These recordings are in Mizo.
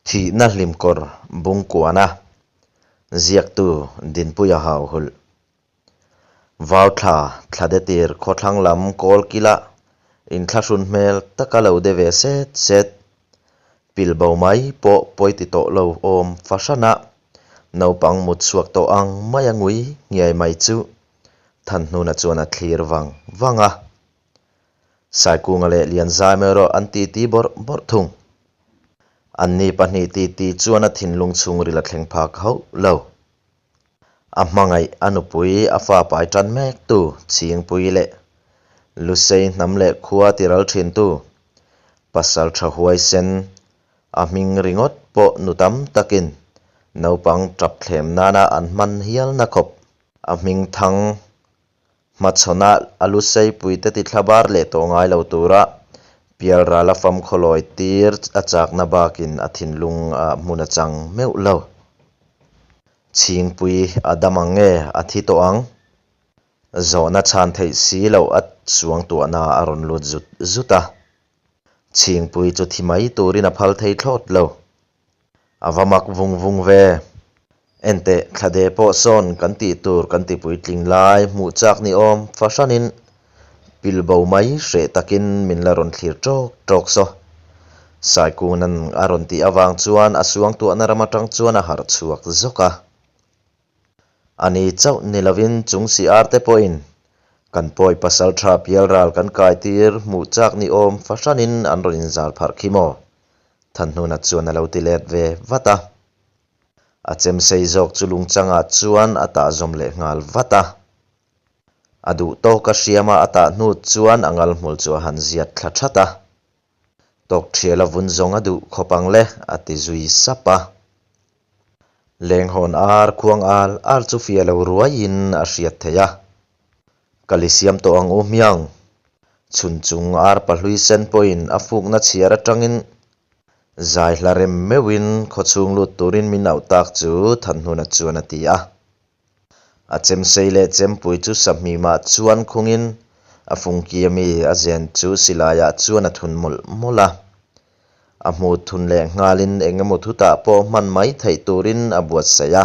Thihna hlimkawr Bungkuana ziaktu Dinpuia Hauhulh Vauthla Thladetir khawthlang lam kawlkila inthlahrun hmel taka lo de ve set set pilbo mai pawh pawi ti tawh lo awm fahrana naupang mut chhuak tawh ang mai a ngui nghiai mai chu Thanhnuna chuan a thlir vang vang a. Saikunga leh Lianzaima erawh an titi bawrh bawrh thung. Anni pahnih titi chuan a thinlung chhungril a thleng phak hauh lo. A hmangaih, a nupui, a fa pai tan mektu Chhingpui leh Lusei hnam leh khua tiral thintu Pasal tha huaisen a hming ringawt pawh nu tam takin naupang tap thlem nana an hman hialna khawp a hming thang Hmachhawnah a lu seipuite ti thla bar leh tawh ngai lo tura pialral a fam khawlawi tir a chakna bakin a thinlung ah hmun a chang meuh lo. Chhingpui a dam ang nge a thi tawh ang? Zawhna chhan theih si loh a suangtuahna a rawn lut zut zut a. Chhingpui chu thi mai turin a phal thei thlawt lo. A va mak vung vung ve. Enteh, thlade pawh sawn kan tih tur kan ti puitling lai hmuh chak ni awm fahranin pilbo mai hreh takin min la rawn thlir tawk tawk saw. Saikunan a rawn tih avang chuan a suangtuahna ram atang chuan a harh chhuak zawk a. A ni chauh ni lovin chung si-ar te pawhin kan pawi pasal tha pialral kan kai tir hmuh chak ni awm fahranin an rawn inzal pharh khi maw? Thanhnuna chuan a lo ti let ve vat a. A chemsei zawk chu lungchangah chuan a tah zawm leh nghal vat a. A duh tawka hriama a tah hnu chuan a ngalhmul chu a han ziat thla that a. Tawk thial a vun zawng a duh khawp ang le, a ti zui sap a. Lenghawn ar khuang al al chu fia lo ruaiin a hriat theih a. Ka li siam tawh ang u hmiang. Chhun chung ar pahlui sen pawhin a fukna chhiar atangin zai hla rem meuhin khawchhung lut turin min auh tak chu Thanhnuna chuan a ti a. A chemsei leh chempui chu sahmimah chuan khungin a fungki ami a zen chu silaiah chuan a thun mawlh mawlh a. A hmuh thun leh nghalin eng emaw thutah pawh hman mai theih turin a buatsaih a.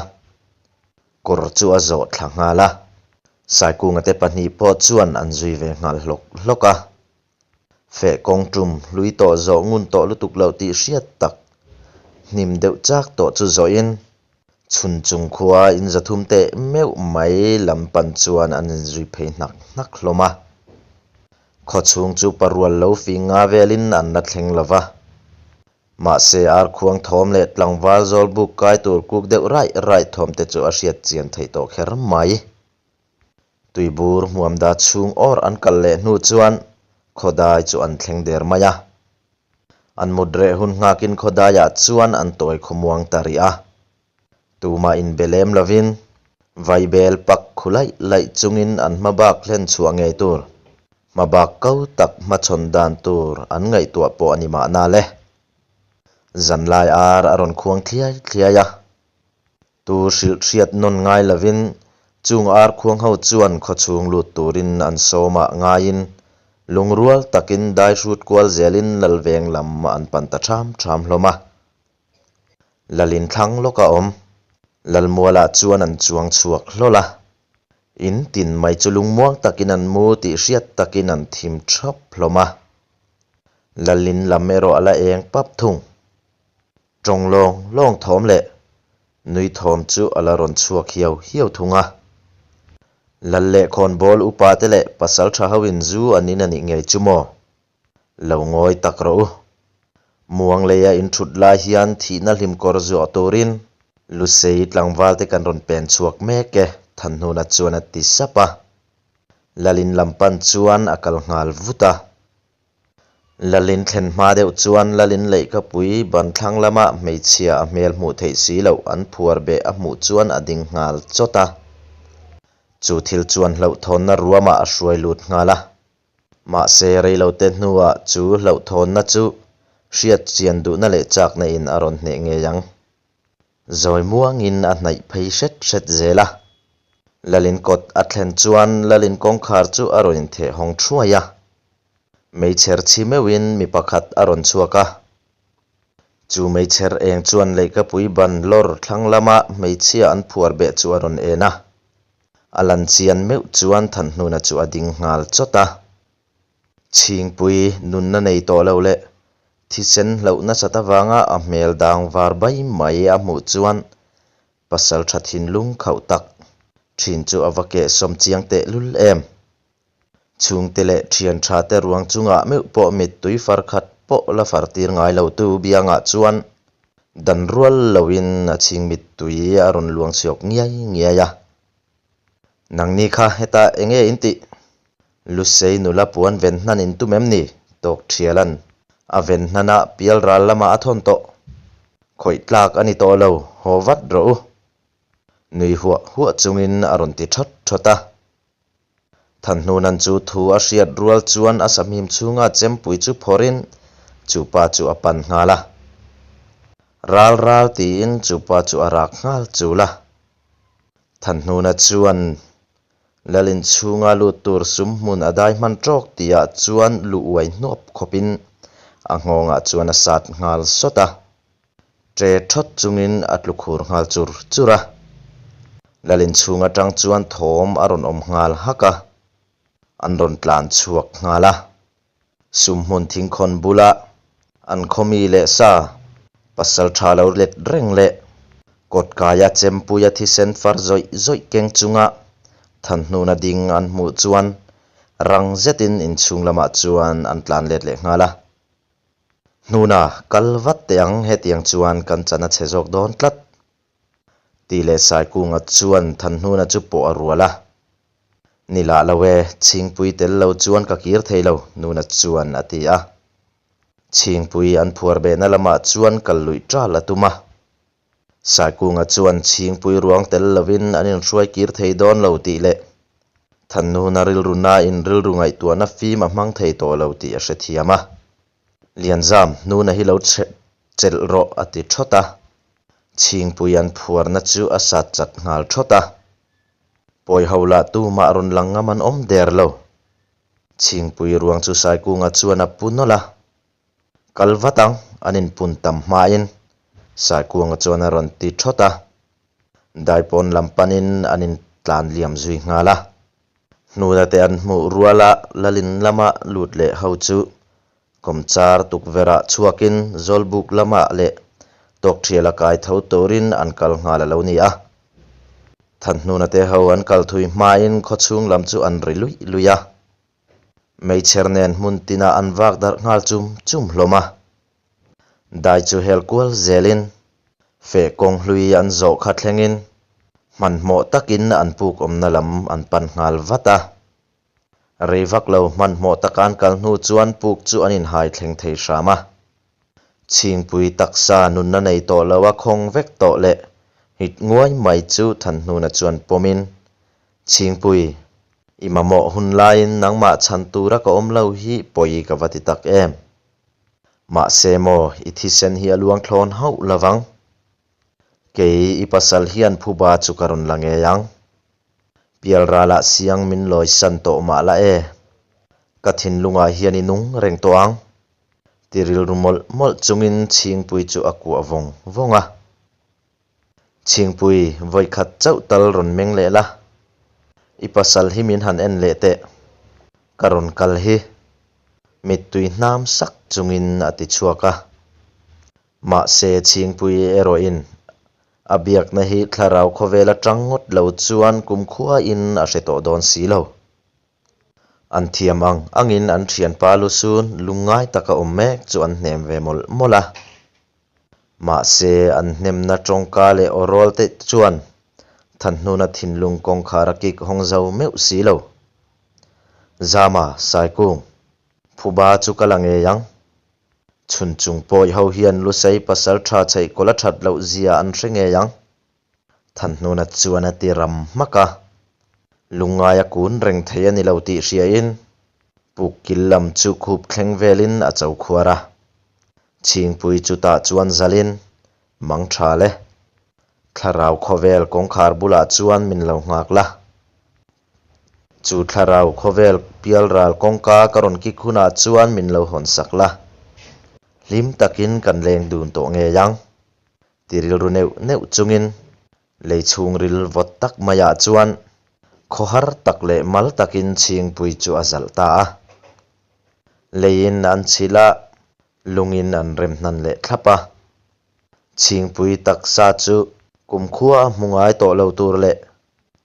Kawr chu a zawh thla nghal a. Saikunga te pahnih pawh chuan an zui ve nghal hlawk hlawk a. Feh kawng tum hlui tawh zawh ngun tawh lutuk loh tih hriat tak hnim deuh chak tawh chu zawhin chhun chung khua in zathum teh meuh mai lam pan chuan an inzui phei hnak hnak hlawm a. Khawchhung chu parual lo fing nga velin an la thleng lo va. Mahse arkhuang thawm leh tlangval zawl buk kai tur kuk deuh raih raih thawm te chu a hriat chian theih tawh kher mai. Tuibur hmuamda chhung awr an kal leh hnu chuan khawdai chu an thleng der mai a. An mut reh hun nghakin khawdaiah chuan an tawi khawmuang ta rih a. Tumah inbe lem lovin vaibel pak khu laih laih chungin an hmabak hlen chhuah ngei tur, hmabak ko tak hmachhawn dan tur an ngaihtuah pawh a ni mahna le. Zanlai ar a rawn khuang thliai thliai a. Tu hrilh hriat nawn ngai lovin chung ar khuang ho chuan khawchhung lut turin an sawmah ngaiin lungrual takin dai hrut kual zelin Lalveng lam an pan ta ṭham ṭham hlawm a. Lalin thlang lawk a awm. Lalmualah chuan an chuang chhuak hlawl a. In tin mai chu lungmuang takin an mu tih hriat takin an thim thap hlawm a. Lalin lam erawh a la eng pap thung. Tawng lawng lawng thawm leh nui thawm chu a la rawn chhuak hiau hiau thung a. Lal leh khawnbawl upa te leh pasal tha ho in zu an in a nih ngei chu maw? Lo ngawi tak rawh u. Muang leia in thut lai hian thihna hlim kawr zuah turin Lusei tlangval te kan rawn pen chhuak mek e, Thanhnuna chuan a ti sap a. Lalin lam pan chuan a kal nghal vut a. Lalin thlen hma deuh chuan Lalin leihkapui ban thlang lama hmeichhia a hmel hmuh theih si loh an phuar beh a hmuh chuan a ding nghal chawt a. Chu thil chuan hlauhthawnna ruamah a hruai lut nghal a. Mahse, reilote hnuah chu hlauhthawnna chu hriat chian duhna leh chakna in a rawn hneh ngei ang. Zawi muangin a hnaih phei hret hret zel a. Lalin kawt a thlen chuan Lalin kawngkhar chu a rawn intheh hawng thuai a. Meichher chhi meuhin mi pakhat a rawn chhuak a. Chu meichher eng chuan leihkapui ban lawr thlang lama hmeichhia an phuar beh chu a rawn en a. A lan chian meuh chuan Thanhnuna chu a ding nghal chawt a. Chhingpui nunna nei tawh lo leh thisen hloh nasat avanga a hmel dang var bai mai a hmuh chuan pasal tha thinlung khauh tak thin chu a va kehsawm chiang tehlul em. Chhungte leh thian tha te ruang chungah meuh pawh mittui far khat pawh la far tir ngai lo tu biangah chuan dan rual loin a chhing mittui a rawn luang chhuak ngiai ngiai a. Nangni kha hetah eng nge in tih? Lusei nula puan ven hnan in tum em ni? Tawk Thialan a ven hnanah pial ral lamah a thawn tawh. Khawih tlak a ni tawh lo, haw vat rawh u. Nui huah huah chungin a rawn ti thawt thawt a. Thanhnunan chu thu a hriat rual chuan a sahmim chhunga chempui chu phawrhin chu pa chu a pan nghal a. Ral ral tiin chu pa chu a rak nghal chul a. Thanhnuna chuan Lalin chhunga lut tur sum hmun a dai hman tawk tihah chuan lu uai hnuap khawpin a nghawngah chuan a sat nghal sawt a. Ṭe ṭhawt chungin a tlu khur nghal chur chur a. Lalin chhung aṭang chuan thawm a rawn awm nghal hak a, an rawn tlan chhuak nghal a. Sumhmun thingkhawn bula an khawmi leh sa pasal tha lo let reng leh kawtkaia chempuia thisen far zawih zawih keng chunga Thanhnuna ding an hmuh chuan rang zetin inchhung lamah chuan an tlan let leh nghal a. Hnuna, kal vat teh ang, hetiang chuan kan chan a chhe zawk dawn tlat. Tih leh Saikunga chuan Thanhnuna chu pawh a rual a. Ni lah lo e, Chhingpui tel lo chuan ka kir thei lo, Nuna chuan a ti a. Chhingpui an phuar behna lamah chuan kal luih ṭal a tum a. Saikunga chuan Chhingpui ruang tel lovin an inhruai kir thei dawn lo tih leh Thanhnuna rilru nain rilru ngaihtuahna fim a hmang thei tawh lo tih a hrethiam a. Lianzam, Nuna hi lo chelh rawh a ti thawt a. Chhingpui an phuarna chu a sat chat nghal thawt a. Pawi ho lah tumah rawn lang ngam an awm der lo. Chhingpui ruang chu Saikunga chuan a pu nawlh a. Kal vat ang, an inpun tam hmain Saikunga chuan a rawn ti thawt a. Daipawn lam panin an intlan liam zui nghal a. Hnuna te an hmuh ruala Lalin lama lut leh ho chu Kawmchar tukverhah chhuakin Zawlbuk lamah leh Tawkṭhiala kai tho turin an kal nghal a lo ni a. Thanhnuna te ho an kal thui hmain khawchhung lam chu an ri luih luih a. Meichher nen hmun tinah an vak darh nghal chum chum hlawm a. Dai chu hel kual zelin feh kawng hlui an zawh kha thlengin hmanhmawh takin an puk awmna lam an pan nghal vat a. Rei vak lo hmanhmawh taka an kal hnu chuan puk chu an inhai thleng thei hram a. Chhingpui taksa nunna nei tawh lo a khawng vek tawh leh hit nguai mai chu Thanhnuna chuan pawmin, Chhingpui, i mamawh hun laiin nangmah chhan tura ka awm lo hi pawi ka va ti tak em? Mahse maw, i thisen hi a luang thlawn hauh lovang. Kei i pasal hian phuba chu ka rawn la ngei ang. Pialralah siang min lawisan tawh mah la e. Ka thinlungah hian i nung reng tawh ang. Ti rilru mawlh mawlh chungin Chhingpui chu a kuah vawng vawng a. Chhingpui, vawikhat chauh tal rawn meng leh la. I pasal hi min han en leh teh. Ka rawn kal hi. Mittui hnam sak chungin a ti chhuak a. Mahse, Chhingpui erawhin a biakna hi thlarau khawvel atang ngawt lo chuan kumkhuain a hre tawh dawn si lo. An thiam ang angin an thianpa lusun lungngai taka awm mek chu an hnem ve mawlh mawlh a. Mahse, an hnemna tawngka leh aw rawl te chuan Thanhnuna thinlung kawngkhar a kik hawng zo meuh si lo. Zama, Saikung, phuba chu ka la ngei ang. Chhun chung pawi ho hian Lusei pasal tha chheih kawl a that loh zia an hre ngei ang. Thanhnuna chuan a ti ram hmak a, lungngai a kun reng thei a ni lo tih hriain puk kil lam chu khup thleng velin a cho khuar a. Chhingpui chutah chuan zalin, Mang tha le. Thlarau khawvel kawngkhar bulah chuan min lo nghak la. Chu thlarau khawvel pialral kawngka ka rawn kik hunah chuan min lo hawn sak la. Hlim takin kan leng dun tawh ngei ang. Ti rilru neuh neuh chungin lei chhungril vawt tak maiah chuan khawhar tak leh mal takin chhingpui chu a zalh ta a. Leiin an chhilh a, lungin an rem hnan leh thlap a. Chhingpui taksa chu kumkhua a hmu ngai tawh lo tur leh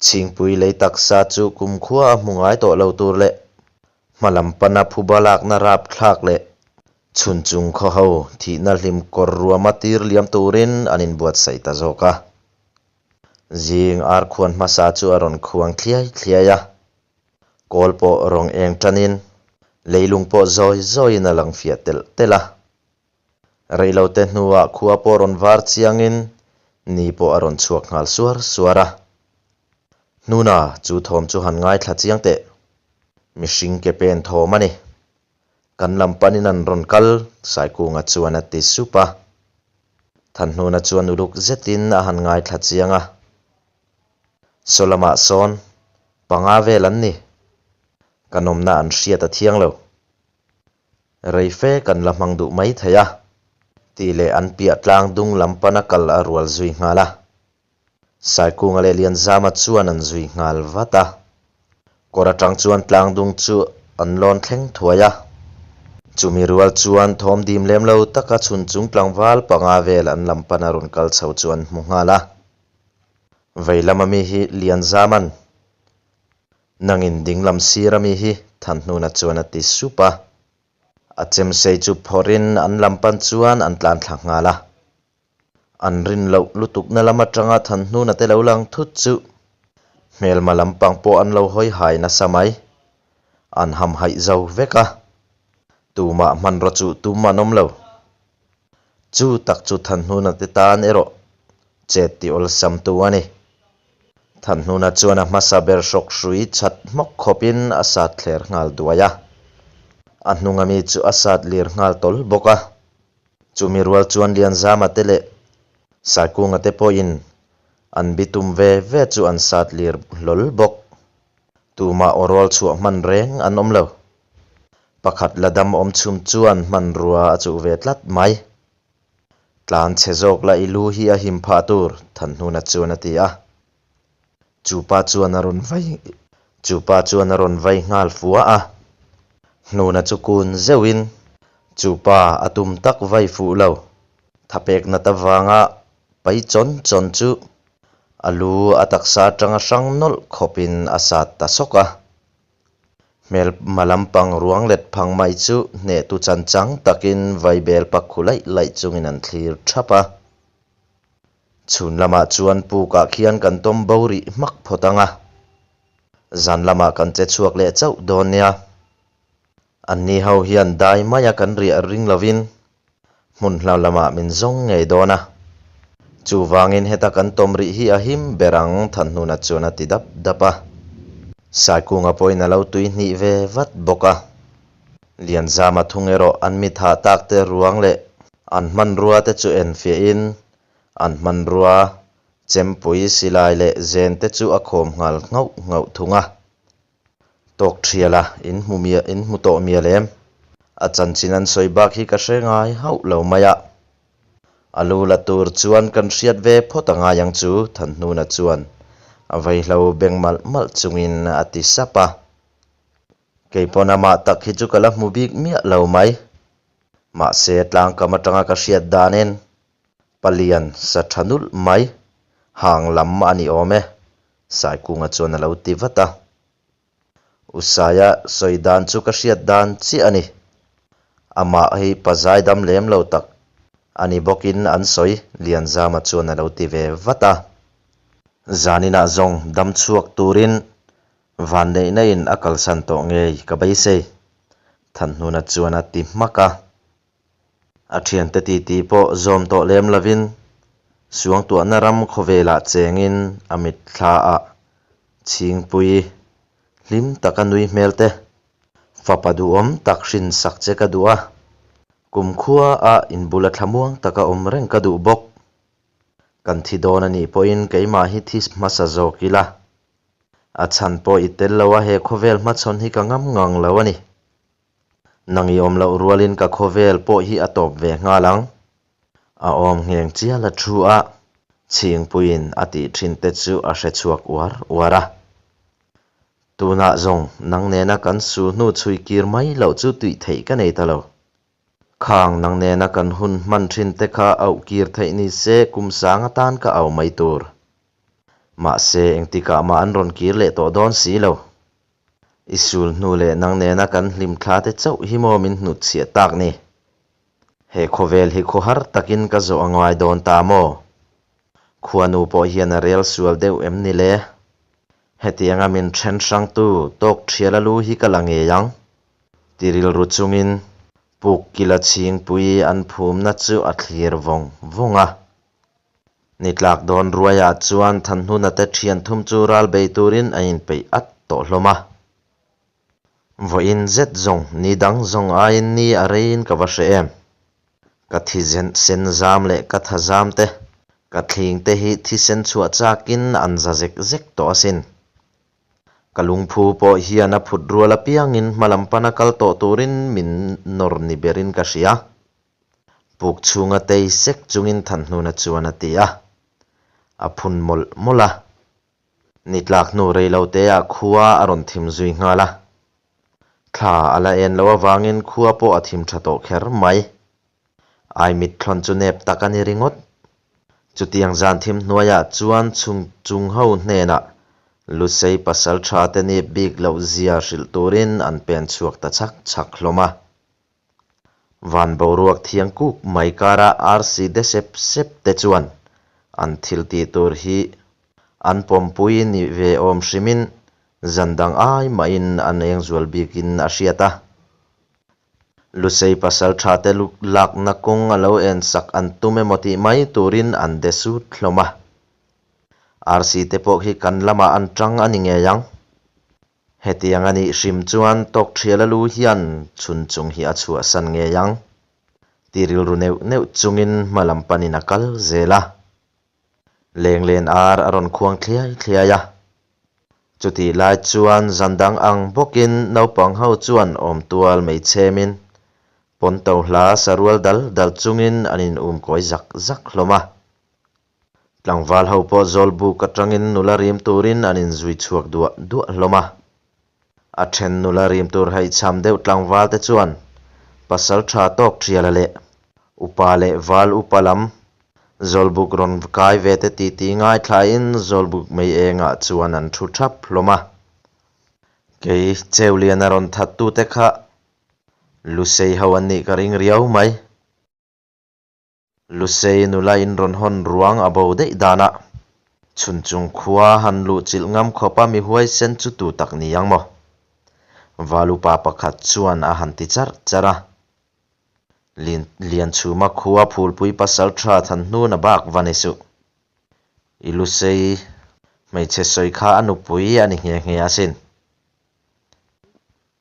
Chhingpui lei taksa chu kumkhua a hmu ngai tawh lo tur leh hma lam pana phuba lakna rapthlak leh chhun chung khaw ho thihna hlim kawr ruama tir liam turin an inbuatsaih ta zawk a. Zing ar khuan hmasa chu a rawn khuang thliai thliai a, kawl pawh rawng eng tanin leilung pawh zawi zawiin a lang fiah telh telh a. Reilote hnuah khua pawh rawn var chiangin ni pawh a rawn chhuak nghal suar suar a. Hnuna chu thawm chu han ngaithla chiang teh. Mihring ke pen thawm a ni. Kan lam panin an rawn kal, Saikunga chuan a ti sup a. Thanhnuna chuan uluk zetin a han ngaithla chiang a. Saw lamah sawn panga vel an ni. Kan awmna an hriat a thiang lo. Rei fe kan la hmang duh mai thei a, tih leh an piah tlang dung lam pana kal a rual zui nghal a. Saikunga leh Lianzama chuan an zui nghal vat a. Kawr atang chuan tlang dung chu an lawn thleng thuai a. Chumi rual chuan thawm dim lem lo taka chhun chung tlangval panga vel an lam pana rawn kal chho chu an hmu nghal a. Vei lama mi hi Lianzaman Nangin dinglam sir ami hi Thanhnuna chuan a ti sup a. A chemsei chu phawrhin an lam pan chuan an tlan thla nghal a. An rin loh lutukna lam atanga Thanhnuna te lo lang thut chu hmelma lampang pawh an lo hawi hai nasa mai. An hamhaih zo vek a. Tumah hmanraw chuh tum an awm lo. Chu tak chu Thanhnuna te tan erawh chet ti awlsam tu a ni. Thanhnuna chuan a hmasa ber hrawk hrui chat hmawk khawpin a sat thler nghal duai a. A hnunga mi chu a sat lir nghal tawl bawk a. Chumi rual chuan Lianzama te leh Saikunga te pawhin an bitum ve ve chu an sat lir hlawl bawk. Tumah aw rual chhuah hman reng an awm lo. Pakhat la dam awm chhum chuan hmanrua a chuh ve tlat mai. Tlan chhe zawk la i lu hi a him phah tur, Thanhnuna chuan a ti a. Chupa chuan a rawn vai Chupa chuan a rawn vai nghal fua a. Hnuna chu kun zeuhin, Chupa a tum tak vai fuh lo. Thapek nat avanga pai chawn chawn chu a lu a taksa atanga hrang nawlh khawpin a sat ta sawk a. Hmel hma lampang ruang let phang mai chu hnehtu chan chang takin vaibel pak khu laih laih chungin an thlir thap a. Chhun lamah chuan pukah khian kan tawm bo rih hmak phawt ang a, zan lamah kan che chhuak leh chauh dawn nia. Anni ho hian dai maia kan riah ring lovin hmun hla lamah min zawng ngei dawn a. Chuvangin heta kan tawm rih hi a him ber ang Thanhnuna chuan a ti dap dap a. Saikunga pawhin a lo tui hnih ve vat bawk a. Lianzama thung erawh an mithah tak te ruang leh an hmanrua te chu enfiahin an hmanrua chempui silai leh zen te chu a khawm nghal nghauh nghauh thung a. Tawk thial a, in hmu miah, in hmu tawh mial em? A chanchin an sawi bak hi ka hre ngai hauh lo mai a. A lu la tur chuan kan hriat ve phawt a ngai ang chu, Thanhnuna chuan a vaihlo beng malh malh chungin a ti sap a. Keipawn amah tak hi chu ka la hmu bik miah lo mai. Mahse, tlangkam atanga ka hriat danin palian sa tha nulh mai, hang lam a ni awm e. Saikunga chuan a lo ti vat a. U Saia sawi dan chu ka hriat dan chiah a ni. Amah hi pa zaidam lem lo tak a ni bawkin an sawi, Lianzama chuan a lo ti ve vat a. Zaninah zawng dam chhuak turin vanneihna in a kalsan tawh ngei ka beisei, Thanhnuna chuan a ti hmak a. A thiante titi pawh zawm tawh lem lovin suangtuahna ram khawvelah chengin a mitthla ah chhingpui hlim taka nui hmel te, fapa duhawm tak hrinsak che ka duh a, kumkhua ah inbula thlamuang taka awm reng ka duh bawk. Kan thi dawn a nih pawhin keimah hi thi hmasa zawk ila, a chhan pawh i tel lo a he khawvel hmachhawn hi ka ngam ngang lo a ni. Nang i awm loh rualin ka khawvel pawh hi a tawp ve nghal ang. A awm ngheng chial a thu a, Chhingpuiin a tih thin te chu a hre chhuak uar uar a. Tunah zawng nang nena kan su hnu chhui kir mai loh chu tih theih ka nei ta lo. Khang nang nena kan hun hman thin te kha auh kir theih ni se kum sang atan ka au mai tur. Mahse engtikah mah an rawn kir leh tawh dawn si lo. I sul hnu leh nang nena kan hlim thla te chauh hi maw min hnut chhiah tak ni? He khawvel hi khawhar takin ka zawh a ngai dawn ta maw? Khuanu pawh hian a rel sual deuh em ni le? Hetianga min then hrangtu tawk thial a lu hi ka la ngei ang. Ti rilru chungin puk kila chhingpui an phumna chu a thlir vawng vawng a. Ni tlak dawn ruaiah chuan Thanhnuna te thian thum chu ral bei turin a inpeih at tawh hlawm a. Vawiin zet zawng ni dang zawng aiin ni a reiin ka va hre em. Ka thi sen zam leh ka tha zam te, ka thling te hi thisen chhuah chakin an za zek zek tawh asin. Ka lungphu pawh hian a phut rual apiangin hmalam pana kal tawh turin min nawr ni berin ka hria. Puk chhunga tei sek chungin Thanhnuna chuan a ti a. A phun mawlh mawlh a. Ni tlak hnu rei lo teah khua a rawn thim zui nghal a. Thla a la en loh avangin khua pawh a thim tha tawh kher mai. Ai mit thlawn chu nep tak a ni ringawt. Chutiang zan thim hnuaiah chuan chhung chung ho hnenah Lusei pasal tha te nip bik loh zia hrilh turin an pen chhuak ta chhak chhak hlawm a. Van boruak thiang kuk mai kara arsi de sep sep te chuan an thil tih tur hi an pawmpui ni ve awm hrimin zan dang ai mahin an eng zual bikin a hriat a. Lusei pasal tha te lakna kawng a lo en sak an tum emaw tih mai turin an de sut hlawm a. Arsi te pawh khi kan lamah an tang a ni ngei ang. Hetiang a nih hrim chuan Tawkṭhiala lu hian chhun chung hi a chhuahsan ngei ang. Ti rilru neuh neuh chungin hma lam panin a kal zel a. Lenglen ar a rawn khuang thliai thliai a. Chutih lai chuan zan dang ang bawkin naupang ho chuan awm tual mai chhemin pawnto hla sarual dal dal chungin an in um kawi zak zak hlawm a. Tlangval ho pawh Zawlbuk atangin nula rim turin an inzui chhuak duah duah hlawm a. A then nula rim tur haihchham deuh tlangval te chuan pasal tha tawk thiala leh upa leh val upa lam Zawlbuk rawn kai ve te titi ngaithlain Zawlbuk mei engah chuan an thu thap hlawm a. Kei Cheuliana rawn thattute kha Lusei ho an nih ka ring riau mai. Lusei nula in rawn hawn ruang a bo daih danah chhun chung khua han luh chilh ngam khawpa mi huaisen chu tu tak ni ang maw? Valupa pakhat chuan a han ti charh charh a. Lianchhuma khua phulpui pasal tha than hnun a bak va ni suh. I Lusei hmeichhe sawi kha a nupui a ni nghe nghe asin.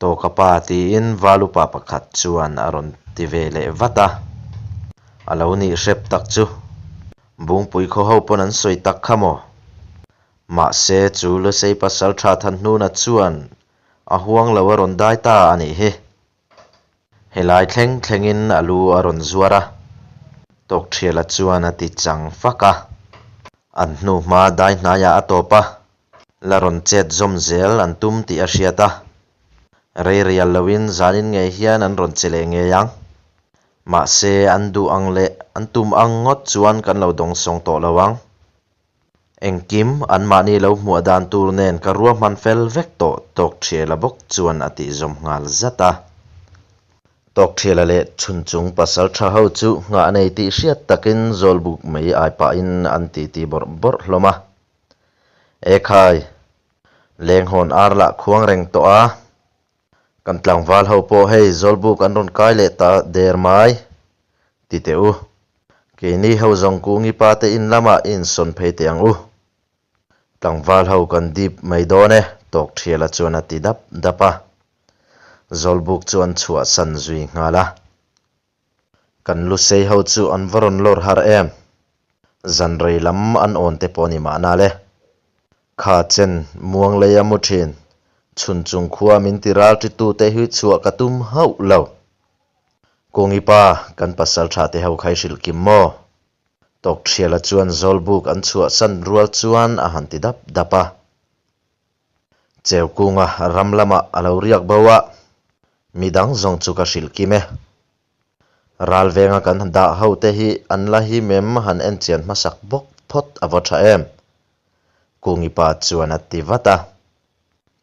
Tawka pa tiin Valupa pakhat chuan a rawn ti ve leh vat a. A lo nih hrep tak chu Bungpui khaw ho pawn an sawi tak kha maw? Mahse chu Lusei pasal tha Thanhnuna chuan a huang lo a rawn dai ta a nih hi. Helai thleng thlengin a lu a rawn zuar a, Tawkthiala chuan a ti chang fak a. An hnuhma dai hnaiah a tawp a, la rawn chet zawm zel an tum tih a hriat a, rei rial loin zanin ngei hian an rawn che leh ngei ang. Mahse, an duh ang leh an tum ang ngawt chuan kan lo dawngsawng tawh lo ang. Engkim anmahni lo hmuah dan tur nen ka ruahman fel vek tawh Tawkthiala bawk chuan a tih zawm nghal zat a. Tawkthiala leh chhunchung pasal tha ho chu nghah nei tih hriat takin Zawlbuk mei ai pahin an titi bawrh bawrh hlawm a. Ekhai, lenghawn ar lah khuang reng tawh a, kan tlangval ho pawh hei Zawlbuk an rawn kai leh ta der mai, ti teh u. Keini ho zawng Kungi pa te in lamah i insawn phei teh ang u. Tlangval ho kan dip mai dawn e, Tawkthiala chuan a ti dap dap a. Zawlbuk chu an chhuahsan zui nghal a. Kan Lusei ho chu an va rawn lawr har em? Zan rei lam an awn te pawh ni mahna le. Kha chen muang lei a mu thin. Chhun chung khua min ti ralṭitute hi chhuah ka tum hauh lo. Kungi pa, kan pasal ṭha te ho kha i hrilh kim maw? Tawkṭhiala chuan Zawlbuk an chhuahsan rual chuan a han ti dap dap a. Cheukunga ram lamah a lo riak bo a, midang zawng chu ka hrilh kim e. Ralvenga kan dah ho te hi an la him em han enchian hmasak bawk phawt a va tha em? Kungi pa chuan a ti vat a.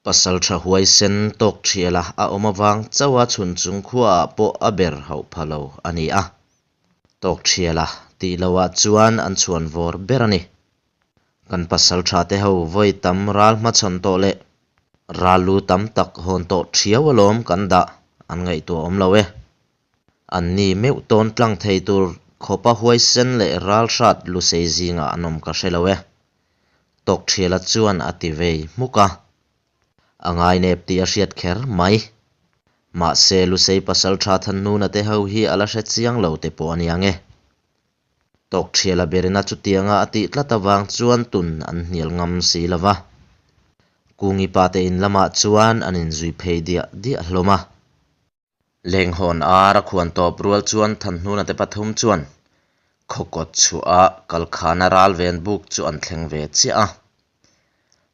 Pasal tha huaisen tawk thiala a awm avang chauha chhun chung khuaah pawh a ber hauh pha lo a ni a. Tawk thiala tih loah chuan an chhuan vawr ber a ni. Kan pasal tha te ho vawi tam ral hmachhawn tawh leh ral lu tam tak hawn tawh thiau alawm kan dah an ngaihtuah awm lo e. An ni meuh tawn tlang thei tur khawpa huaisen leh ral hrat lusei zingah an awm ka hre lo e. Tawkthiala chuan a ti vei hmuk a. A ngainep tih a hriat kher mai. Mahse Lusei pasal tha Thanhnuna te ho hi a la hre chiang lo te pawh a niang e. Tawkthiala berina chutianga a tih tlat avang chuan tun an hnial ngam si lo va. Kungi pa te in lamah chuan an inzui phei diah diah hlawm a. Lenghawn ar a khuan tawp rual chuan Thanhnuna te pathum chuan khawkawt chhuah a kalkhana ral ven buk chu an thleng ve chiah a.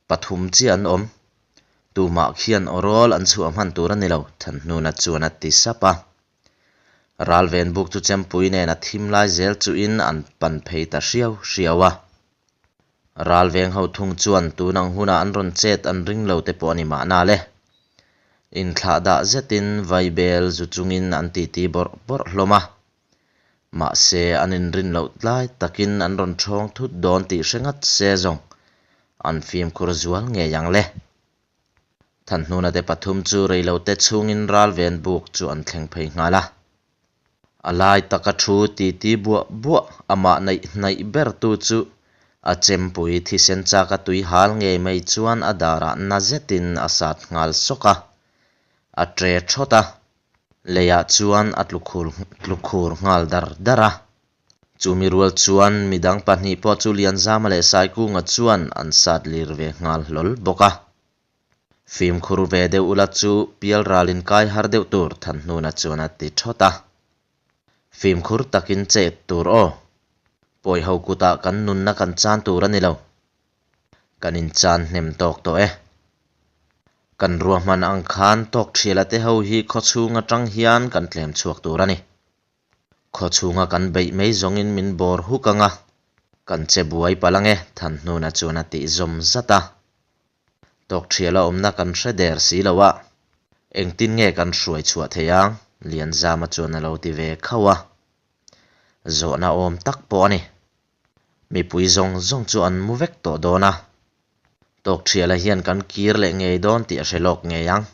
Pathum chiah an awm. Tumah khian awrawl an chhuah hman tur a ni lo, Thanhnuna chuan a ti sap a. Ral ven buk chu chempui nen a thim lai zel chuhin an pan phei ta hriau hriau a. Ral veng ho thung chuan tun ang hunah an rawn chet an ring lo te pawh a ni mahna le. Inthlah dah zetin vaibel zu chungin an titi bawrh bawrh hlawm a. Mahse an inrin loh tlai takin an rawn ṭhawng thut dawn tih hre ngat se zawng an fimkhur zual ngei ang le. Thanhnuna te pathum chu reilote chhungin ral ven buk chu an thleng phei nghal a. A lai taka thu titi buah buah amah neih hnaih ber tu chu a chempui thisen chak a tui hal ngei mai chuan a darah na zetin a sat nghal sawk a, a tre thawt a, leiah chuan a tlu khur nghal dar dar a. Chumi rual chuan midang pahnih pawh chu Lianzama leh Saikunga chuan an sat lir ve nghal hlawl bawk a. Fimkhur ve deuh ula chu pial ral in kai har deuh tur Thanhnuna chuan a ti thawt a. Fimkhur takin chet tur aw. Pawi ho kutah kan nunna kan chan tur a ni lo. Kan inchan hnem tawk tawh e. Kan ruahman ang khan tawk thiala te ho hi khawchhung atang hian kan tlem chhuak tur a ni. Khaw chhunga kan beih mai zawngin min bawr huk ang a, kan che buai palh ang e, Thanhnuna chuan a tih zawm zat a. Tawkthiala awmna kan hre der si lo a, engtin nge kan hruai chhuah thei ang? Lianzama chuan a lo ti ve khauh a. Zawhna awm tak pawh a ni. Mipui zawng zawng chu an mu vek tawh dawn a. Tawkthiala hian kan kir leh ngei dawn tih a hre lawk ngei ang.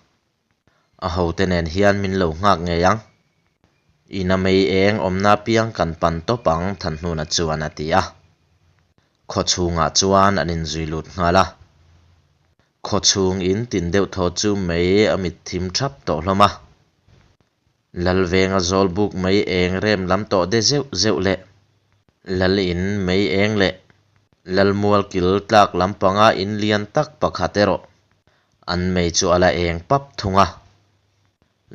A hote nen hian min lo nghak ngei ang. Ina mei eng awmna piang kan pan tawp ang Thanhnuna chuan a ti a. Khaw chhungah chuan an inzui lut nghal a. Khaw chhung in tin deuh thaw chu mei a mit thim thap tawh hlawm a. Lalvenga zawl buk mei eng rem lam tawh de zeuh zeuh leh Lal in mei eng leh Lalmual kil tlak lampanga in lian tak pakhat erawh an mei chu a la eng pap thung a.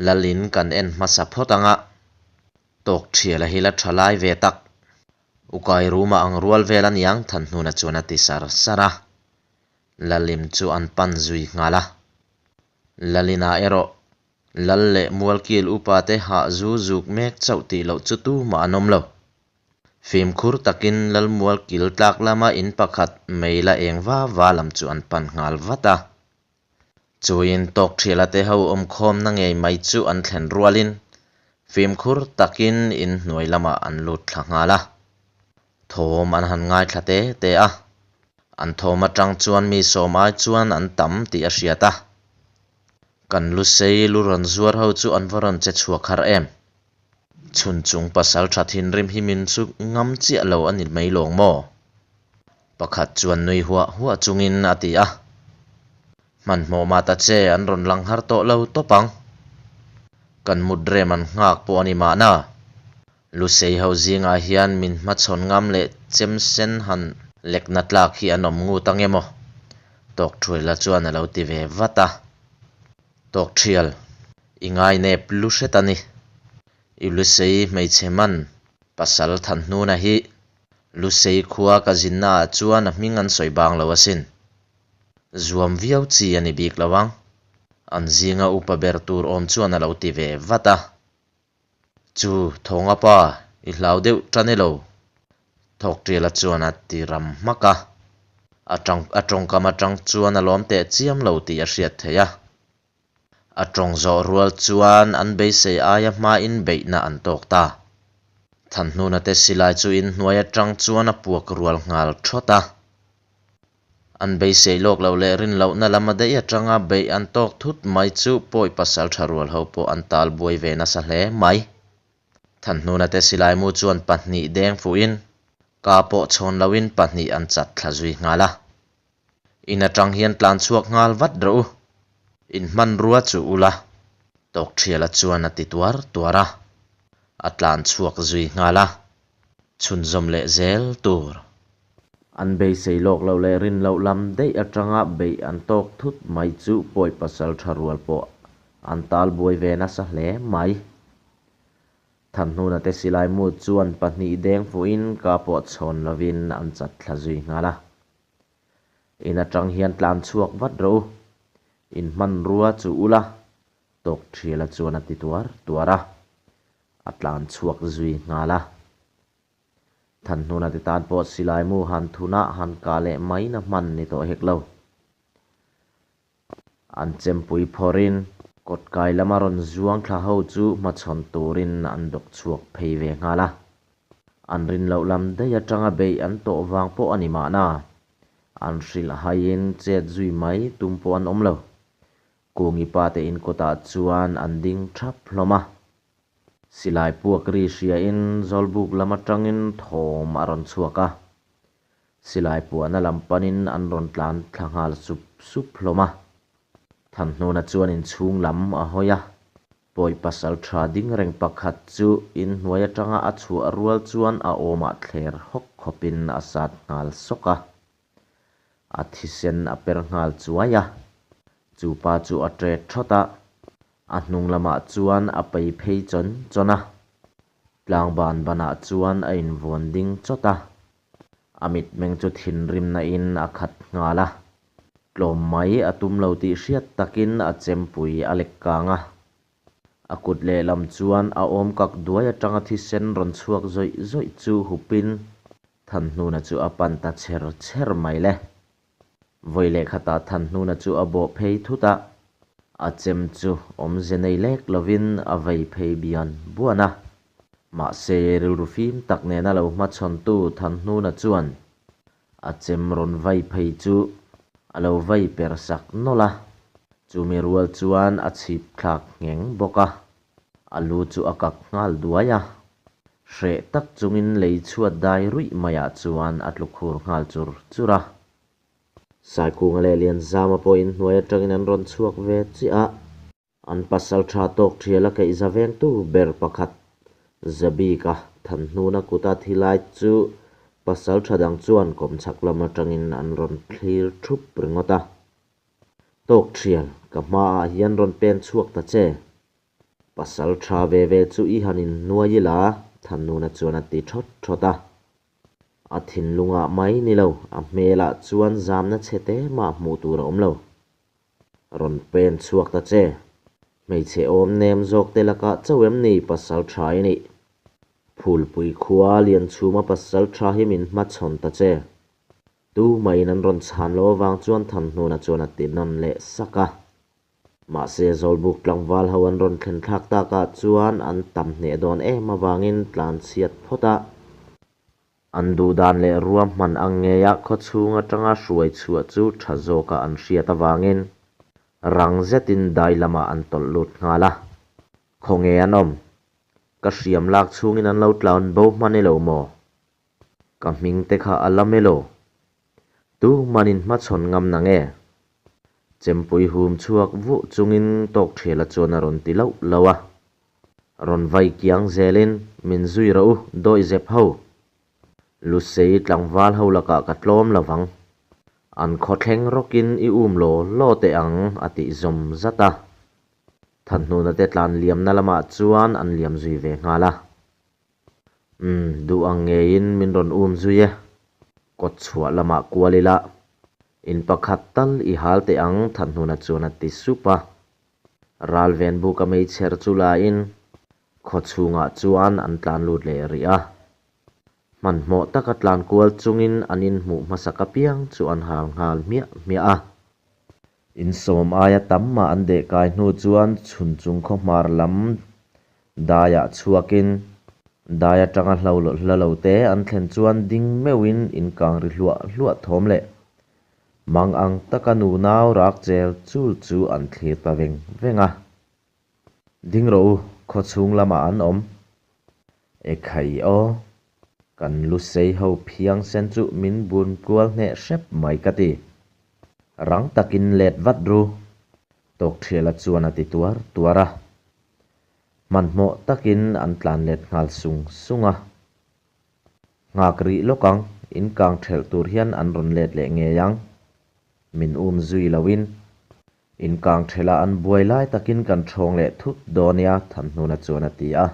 Lal in kan en hmasa phawt anga tawk thial a hi la tha lai ve tak. Ukai ruma ang rual vel a niang Thanhnuna chuan a ti sar sar a. Lalim chu an pan zui nghal a. Lalina erawh Lal leh Mualkil upate hah zu zuk mek chauh tih loh chu tumah an awm lo. Fimkhur takin Lal Mualkil tlak lama in pakhat mei la eng va va lam chu an pan nghal vat a. Chuin tawk thiala te ho awmkhawmna ngei mai chu an thlen rualin fimkhur takin in hnuai lamah an lut thla nghal a. Thawm an han ngaithla te te a, an thawm atang chuan mi sawm ai chuan an tam tih a hriat a. Kan lu sei lu rawn zuar ho chu an va rawn che chhuak har em? Chhun chung pasal tha thinrim hi min chu ngam chiah lo a ni mai lawng maw? Pakhat chuan nui huah huah chungin a ti a. Hmanhmawh mah ta che an rawn lang har tawh lo tawp ang. Kan mut rem an nghak pawh a ni mahna. Lusei ho zingah hian min hmachhawn ngam leh chem sen han lekna tlak hi an awm ngut ang emaw? Tawkthuaila chuan a lo ti ve vat a. Tawk thial, i ngainep lu hret a ni. I Lusei hmeichhe man pasal Thanhnuna hi Lusei khua ka zinna ah chuan a hming an sawi bang lo asin. Zuam viau chi a ni bik lo ang. An zinga upa ber tur awm chuan a lo ti ve vat a. Chu Thawnga pa, i hlau deuh tan e lo? Thawkṭiala chuan a ti ram hmak a. A tang a tawngkam atang chuan a lawm teh chiam lo tih a hriat theih a. A tawng zawh rual chuan an beisei aia hmain beihna an tawk ta. Thanhnuna te silai chu inhnuai atang chuan a puak rual nghal thawt a. An beisei lawk loh leh rin lohna lam a daih atanga beih an tawk thut mai chu pawi pasal tha rual ho pawh an tal buai ve nasa hle mai. Thanhnuna te silaimu chuan pahnih deng fuhin ka pawh chhawn loin pahnih an chat thla zui nghal a. In atang hian tlan chhuak nghal vat rawh u. In hmanrua chu ula. Tawkthiala chuan a ti tuar tuar a. A tlan chhuak zui nghal a. Chhunzawm leh zel tur. An beisei lawk loh leh rin loh lam daih atanga beih an tawk thut mai chu pawi pasal tha rual pawh an tal buai ve nasa hle mai. Thanhnuna te silai mu chuan pahnih deng fuhin ka pawh chhawn lovin an chat thla zui nghal a. In atang hian tlan chhuak vat rawh u. In hmanrua chu ula, Tawkthiala chuan a ti tuar tuar a. A tlan chhuak zui nghal a. Thanhnuna te tan pawh silai mu han thuna han kah leh mai na hman ni tawh hek lo. An chempui phawrhin kawtkai lama rawn zuang thla ho chu hmachhawn turin an dawk chhuak phei ve nghal a. An rin loh lam daih atanga beih an tawh vang pawh a ni mahna. An hrilh haiin chet zui mai tum pawh an awm lo. Kungi pa te in kawtah chuan an ding thap hlawm a. Silai puak ri hriain Zawlbuk lam atangin thawm a rawn chhuak a. Silai puahna lam panin an rawn tlan thla nghal sup sup hlawm a. Thanhnuna chuan inchhung lam a hawi a. Pawi pasal tha ding reng pakhat chu inhnuai atanga a chhuah rual chuan a awmah thler hawk khawpin a sat nghal sawk a. A thisen a per nghal chuai a. Chu pa chu a ṭet thawt a. A hnung lamah chuan a pei phei chawn chawn a. Tlangban banah chuan a invawn ding chawt a. A mitmeng chu thinrimna in a khat nghal a. Tlawm mai a tum lo tih hriat takin a chempui a lek kang a. A kut lehlam chuan a awm kak duai atanga thisen rawn chhuak zawih zawih chu hupin Thanhnuna chu a pan ta chher chher mai le. Vawi leh khatah Thanhnuna chu a bawh phei thut a, a chem chu awmze nei lek lovin a vei phei bian buan a. Mahse, rilru fim tak nena lo hmachhawntu Thanhnuna chuan a chem rawn vai phei chu a lo vai per sak nawlh a, chumi rual chuan a chhip thlak ngheng bawk a, a lu chu a kak nghal duai a. Hreh tak chungin lei chhuat dai ruih maiah chuan a tlu khur nghal chur chur a. Saikunga leh Lianzama pawh inhnuai atangin an rawn chhuak ve chiah a. An pasal tha tawk thial a keih za vengtu ber pakhat Zabika Thanhnuna kuta thi lai chu pasal tha dang chuan kawmchhak lam atangin an rawn thlir thup ringawt a. Tawk thial, ka hmaah hian rawn pen chhuak ta che. Pasal tha ve ve chu i han inhnuai ila, Thanhnuna chuan a ti thawt thawt a. A thinlungah mai ni lo, a hmelah chuan zamna chhe te mah hmuh tur a awm lo. Rawn pen chhuak ta che. Hmeichhe awm nem zawk te lakah chauh em ni pasal tha i nih? Phulpui khua Lianchhuma pasal tha hi min hmachhawn ta che. Tu mahin an rawn chhan loh avang chuan Thanhnuna chuan a ti nawn leh sak a. Mahse Zawlbuk tlangval ho an rawn thlen thlak takah chuan an tam hneh dawn em avangin tlan chhiat phawt a. An duhdan leh ruahman ang ngeia khawchhung atanga hruai chhuah chu tha zawka an hriat avangin rang zetin dai lamah an tawlh lut nghal a. Khawnge an awm? Ka hriam lak chhungin an lo tlan bo hman ilo maw? Ka hming te kha a lam elaw? Tu manin hmachhawn ngam na nge? Chempui hum chhuak vuh chungin Tawkthiala chuan a rawn ti loh loh a. Rawn vai kiang zelin min zui rawh u, dawih zep ho. Lusei tlangval ho lakah ka tlawm lo vang. An khawthleng rawkin i um law law teh ang a tih zawm zat a. Thanhnuna te tlan liamna lamah chuan an liam zui ve nghal a. Umm, duh ang ngeiin min rawn um zui e. Kawt chhuah lamah kual ila, in pakhat tal i hal teh ang Thanhnuna chuan a ti sup a. Ral ven buka meichher chu lain khaw chhungah chuan an tlan lut leh rih a. Hmanhmawh taka tlan kual chungin an inhmuh hmasak apiang chu an hal nghal hmiah hmiah a. Insawm aia tam mah an deh kai hnu chuan chhun chung khaw hmar lam daiah chhuakin dai atanga hlo hla lo te an thlen chuan ding meuhin inkang ri hluah hluah thawm leh mang ang taka nunau rak chel chul chu an thlir ta veng veng a. Ding rawh u, khaw chhung lamah an awm. Ekhai aw, kan lu sei ho phiang sen chu min bun kual hneh hrep mai ka ti. Rang takin let vat ru, Tawkthiala chuan a ti tuar tuar a. Hmanhmawh takin an tlan let nghal sung sung a. Nghak rih lawk ang, in kang thelh tur hian an rawn let leh ngei ang. Min um zui loin Inkang ṭhela an buai lai takin kan ṭhawng leh thut dawn nia, Thanhnuna chuan a ti a.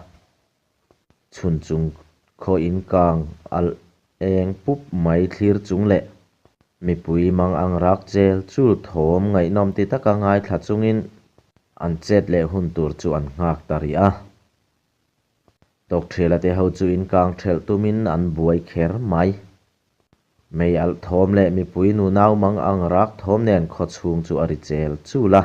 Chhun chung khaw inkang alh eng pup mai thlir chung leh mipui mang ang rak chel chul thawm ngaihnawm ti taka ngaithla chungin an chet leh hun tur chu an nghak ta rih a. Tawkṭhiala te ho chu inkang ṭhelh tumin an buai kher mai. Mei alh thawm leh mipui nunau mang ang rak thawm nen khaw chhung chu a ri chel chul a.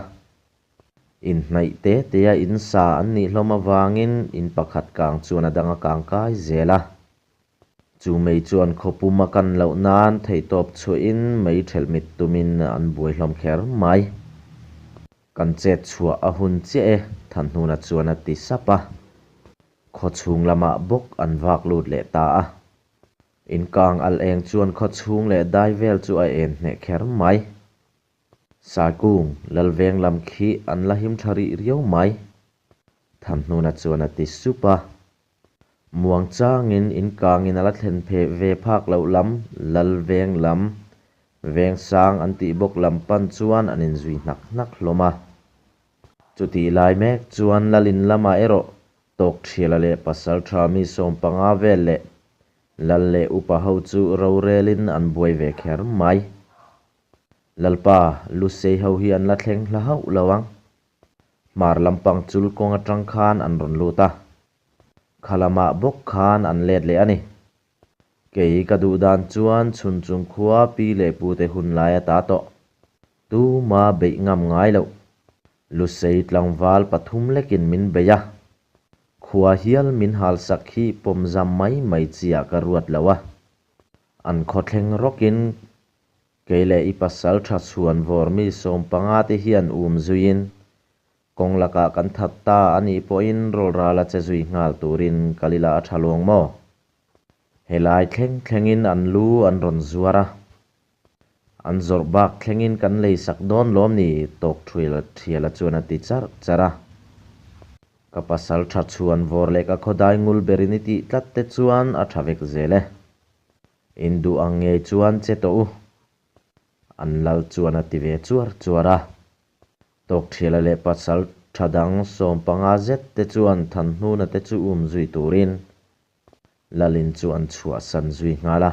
Inhnaih te tea in sa an nih hlawm avangin in pakhat kang chuan a dang a kang kai zel a. Chu mei chuan khaw pum a kan loh nan theihtawp chhuahin mei ṭhelh mit tumin an buai hlawm kher mai. Kan chet chhuah a hun chiah e, Thanhnuna chuan a ti sap a. Khaw chhung lamah bawk an vak lut leh ta a. Inkang alh eng chuan khaw chhung leh dai vel chu a en hneh kher mai. Saikung, Lalveng lam khi an la him tha rih riau mai. Thanhnuna chuan a ti sup a. Muang changin inkangin a la thlen phe ve phak loh lam, Lalveng lam, Vengsang an tih bawk lam pan chuan an inzui hnak hnak hlawm a. Chutih lai mek chuan Lalin lamah erawh Tawkthiala leh Pasaltha mi 15 vel leh Lal leh upa ho chu rorelin an buai ve kher mai. Lalpa, Lusei ho hi an la thleng hla hauh lo ang. Hmar lampang chul kawng atang khan an rawn lut a. Kha lamah bawk khan an let leh a ni. Kei ka duh dan chuan chhun chung khua pi leh pute hun lai a ta tawh. Tuma beih ngam ngai loh. Lusei tlangval pathum lekin min bei a. Khua hial min halsak hi pawmzam mai mai chiah ka ruat lo a. An khawthleng rawkin kei leh i pasal tha chhuan vawr mi 15 te hian um zuiin kawng lakah kan that ta a nih pawhin rawlral a che zui nghal turin kal ila a tha luang maw? Helai thleng thlengin an lu an rawn zuar a. An zawrh bak thlengin kan lei sak dawn lawm ni? Tawk Thiala chuan a ti charh charh a. Ka pasal tha chhuan vawr leh ka khawdai ngul berin i tih tlat te chuan a tha vek zel e. In duh ang ngei chuan che tawh u. An lal chuan a ti ve chuar chuar a. Tawkthiala leh pasal tha dang 15 zet te chuan Thanhnuna te chu um zui turin Lalin chu an chhuahsan zui nghal a.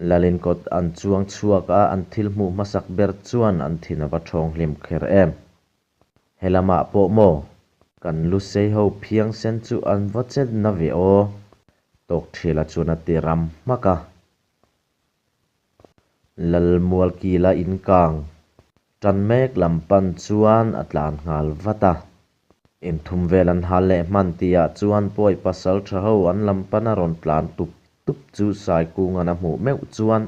Lalin kawt an chuang chhuak a, an thil hmuh hmasak ber chuan an thin a va ṭhawng hlim kher em. He lamah pawh maw? Kan lusei ho phiang sen chu an va chet na ve aw. Tawkthiala chuan a ti ram hmak a. Lalmualkila inkang tan mek lam pan chuan a tlan nghal vat a. Inthum vel an hal leh hman tihah chuan pawi pasal tha ho an lam pana rawn tlan tup tup chu Saikungan a hmuh meuh chuan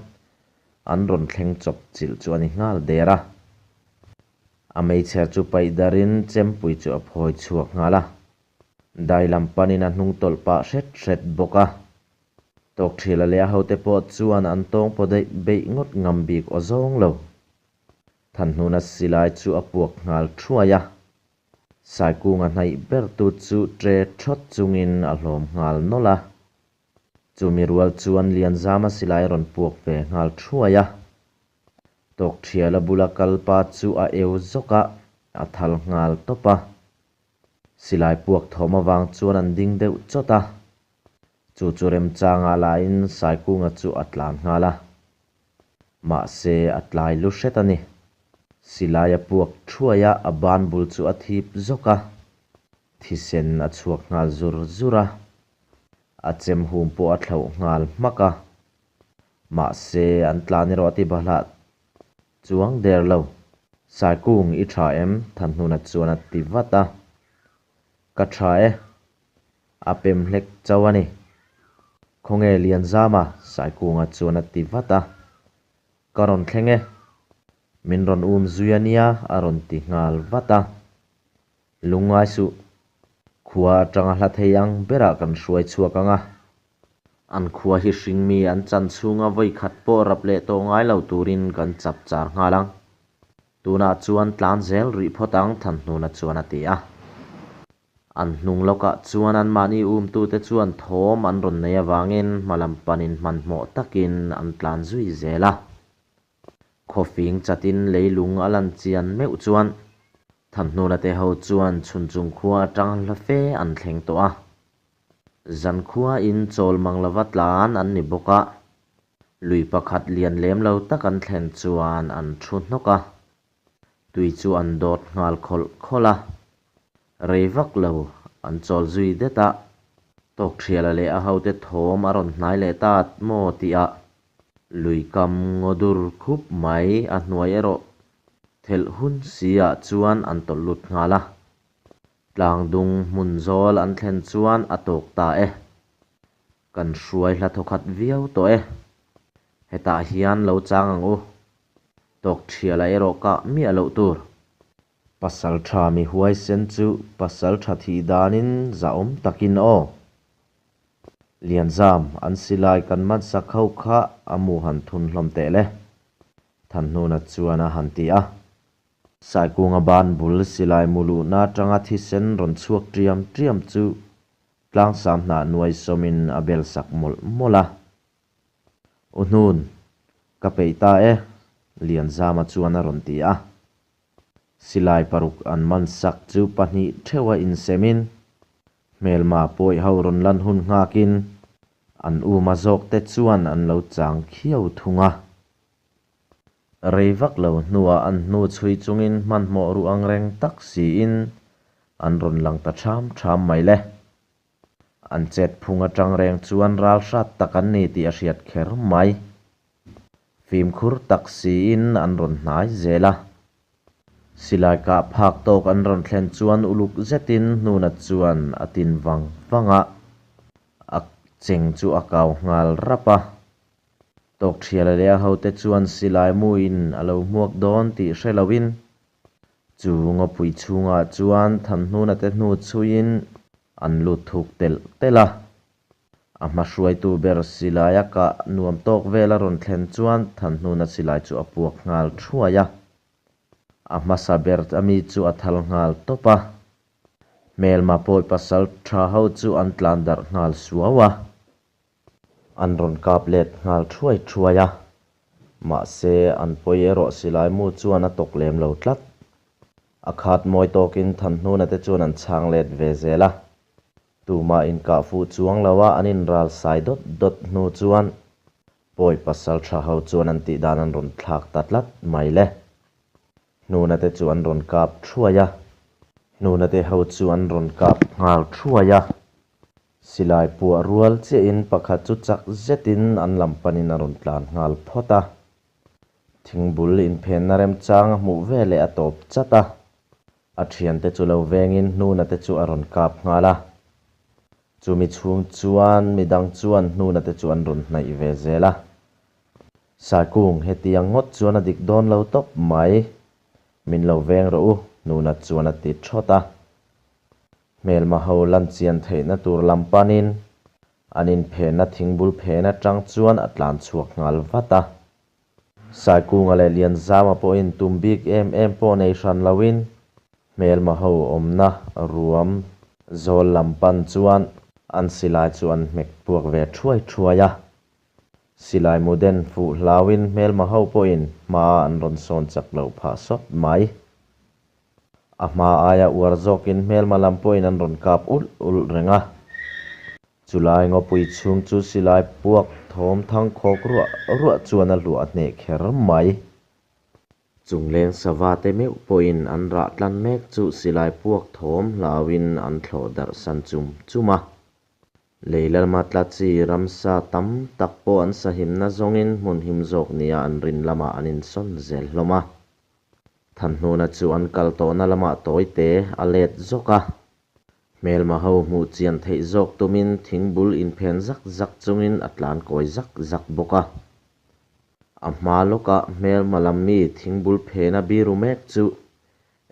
an rawn thleng chawp chilh chu a ni nghal der a. A meichher chu paih darin chempui chu a phawi chhuak nghal a. Dai lam panin a hnung tawlh pah hret hret bawk a. Tawkthiala leh a hote pawh chuan an tawng paw daih beih ngawt ngam bik aw zawng lo. Thanhnuna silai chu a puak nghal thuai a. Saikunga hnaih ber tu chu ṭe ṭhawt chungin a hlawm nghal nawlh a. Chumi rual chuan Lianzama silai rawn puak ve nghal thuai a. Tawkthiala bula kalpa chu a eu zawk a, a thal nghal tawp a. Silai puak thawm avang chuan an ding deuh chawt a. Chu chu remchangah lahin Saikunga chu a tlan nghal a. Mahse a tlai lu hret a ni. Silai a puak thuai a, a ban bul chu a thip zawk a. Thisen a chhuak nghal zur zur a. A chem hum pawh a thlauh nghal hmak a. Mahse an tlan erawh a ti bahlah chuang der lo. Saikung i tha em? Thanhnuna chuan a ti vat a. Ka tha e. A pem hlek chauh a ni. Khawnge Lianzama? Saikunga chuan a ti vat a. Ka rawn thleng e. Min rawn um zui a nia a rawn ti nghal vat a. Lungngai suh. Khua atanga hla thei ang berah kan hruai chhuak ang a. An khua hi hringmi an chan chhunga vawi khat pawh rap leh tawh ngai lo turin kan chap char nghal ang. Tunah chuan tlan zel rih phawt ang Thanhnuna chuan a ti a. An hnung lawkah chuan anmahni umtute chuan thawm an rawn nei avangin hmalam panin hmanhmawh takin an tlan zui zel a. Khawfing chatin leilung a lan chian meuh chuan Thanhnuna te ho chuan chhunchung khua atang hla fe an thleng tawh a. Zankhua in chawl mang lova tlan an ni bawk a. Lui pakhat lian lem lo tak an thlen chuan an thu hnawk a. Tui chu an dawt nghal khawlh khawlh a. Rei vak lo an chawl zui det a. Tawkthiala leh a hote thawm a rawn hnai leh ta maw tih ah lui kam ngaw dur khup mai a hnuai erawh thelh hun si ah chuan an tawlh lut nghal a. Tlangdung hmun zawl an thlen chuan a tawk ta e. Kan hruai hla thawkhat viau tawh e. Hetah hian lo chang ang u. Tawk thiala erawh kah miah loh tur. Pasal tha mi huaisen chu pasal tha thih danin zahawm takin aw. Lianzam, an silai kan man sak ho kha a mu han thun hlawm teh le. Thanhnuna chuan a han ti a. Saikunga ban bul silai mu luhna atanga thisen rawn chhuak ṭiam ṭiam chu tlangsam hnah nuai sawmin a bel sak mawlh mawlh a. U Hnun, ka peih ta e, Lianzama chuan a rawn ti a. Silai paruk an man sak chu pahnih theuha insemin hmelma pawih ho rawn lan hun nghakin an uma zawk te chuan an lo chang khiau thung a. Rei vak lo hnuah an hnu chhui chungin hmanhmawh ruh ang reng tak siin an rawn lang ta ṭham ṭham mai le. An chet phung aṭang reng chuan ral hrat tak an ni tih a hriat kher mai. Fimkhur tak siin an rawn hnai zel a. Silai kah phak tawk an rawn thlen chuan uluk zetin hnuna chuan a tin vang vang a, a cheng chu a kau nghal rap a. Tawkthiala leh a hote chuan silai muin a lo hmuak dawn tih hre loin chu ngawpui chhungah chuan Thanhnuna te hnu chhuiin an lut thuk telh telh a. A hmahruaitu ber silai a kah nuam tawk vel a rawn thlen chuan Thanhnuna silai chu a puak nghal thuai a. A hmasa ber ami chu a thal nghal tawp a. Hmelma pawi pasal tha ho chu an tlan darh nghal suau a. An rawn kap let nghal thuai thuai a, mahse an pawi erawh silai mu chuan a tawk lem lo tlat. A khat mawi tawkin Thanhnuna te chuan an chhang let ve zel a, tumah inkah fuh chuang lo a an inral sai dawt dawt hnu chuan pawi pasal tha ho chuan an tih dan an rawn thlak ta tlat mai le. Hnuna te chu an rawn kap thuai a, Hnuna te ho chu an rawn kap nghal thuai a. Silai puah rual chiahin pakhat chu chak zetin an lam panin a rawn tlan nghal phawt a. Thingbul inphenna remchang a hmuh veleh a tawp chat a. A thiante chu lo vengin Hnuna te chu a rawn kap nghal a. Chumi chhung chuan midang chuan Hnuna te chu an rawn hnaih ve zel a. Saikung, hetiang ngawt chuan a dik dawn lo tawp mai. Min lo veng rawh u, Hnuna chuan a ti thawt a. Hmelma ho lan chian theihna tur lam panin an inphenna thingbul phen atang chuan a tlan chhuak nghal vat a. Saikunga leh Lianzama pawhin tum bik em em pawh nei hran loin hmelma ho awmna ruam zawl lam pan chuan an silai chu an hmek puak ve thuai thuai a. Silai mu den fuh hlauin hmelma ho pawhin hma an rawn sawn chak lo phah sawt mai. A hma aia uar zawkin hmelma lam pawhin an rawn kap ulh ulh reng a. Chulai ngawpui chhung chu silai puak thawm thang khawk ruah ruah chuan a hluah hneh kher mai. Chungleng sava te meuh pawhin an rah tlan mek chu silai puak thawm hlauhin an thlawh darh san chum chum a. Lei lama tla chi ramsa tam tak pawh an sahimna zawngin hmun him zawk nia an rin lamah an insawn zel hlawm a. Thanhnuna chu an kal tawhna lamah tawi te a let zawk a. Hmelma ho hmuh chian theih zawk tumin thingbul inphen zak zak chungin a tlan kawi zak zak bawk a. A hma lawka hmelma lam mi thingbul phena biru mek chu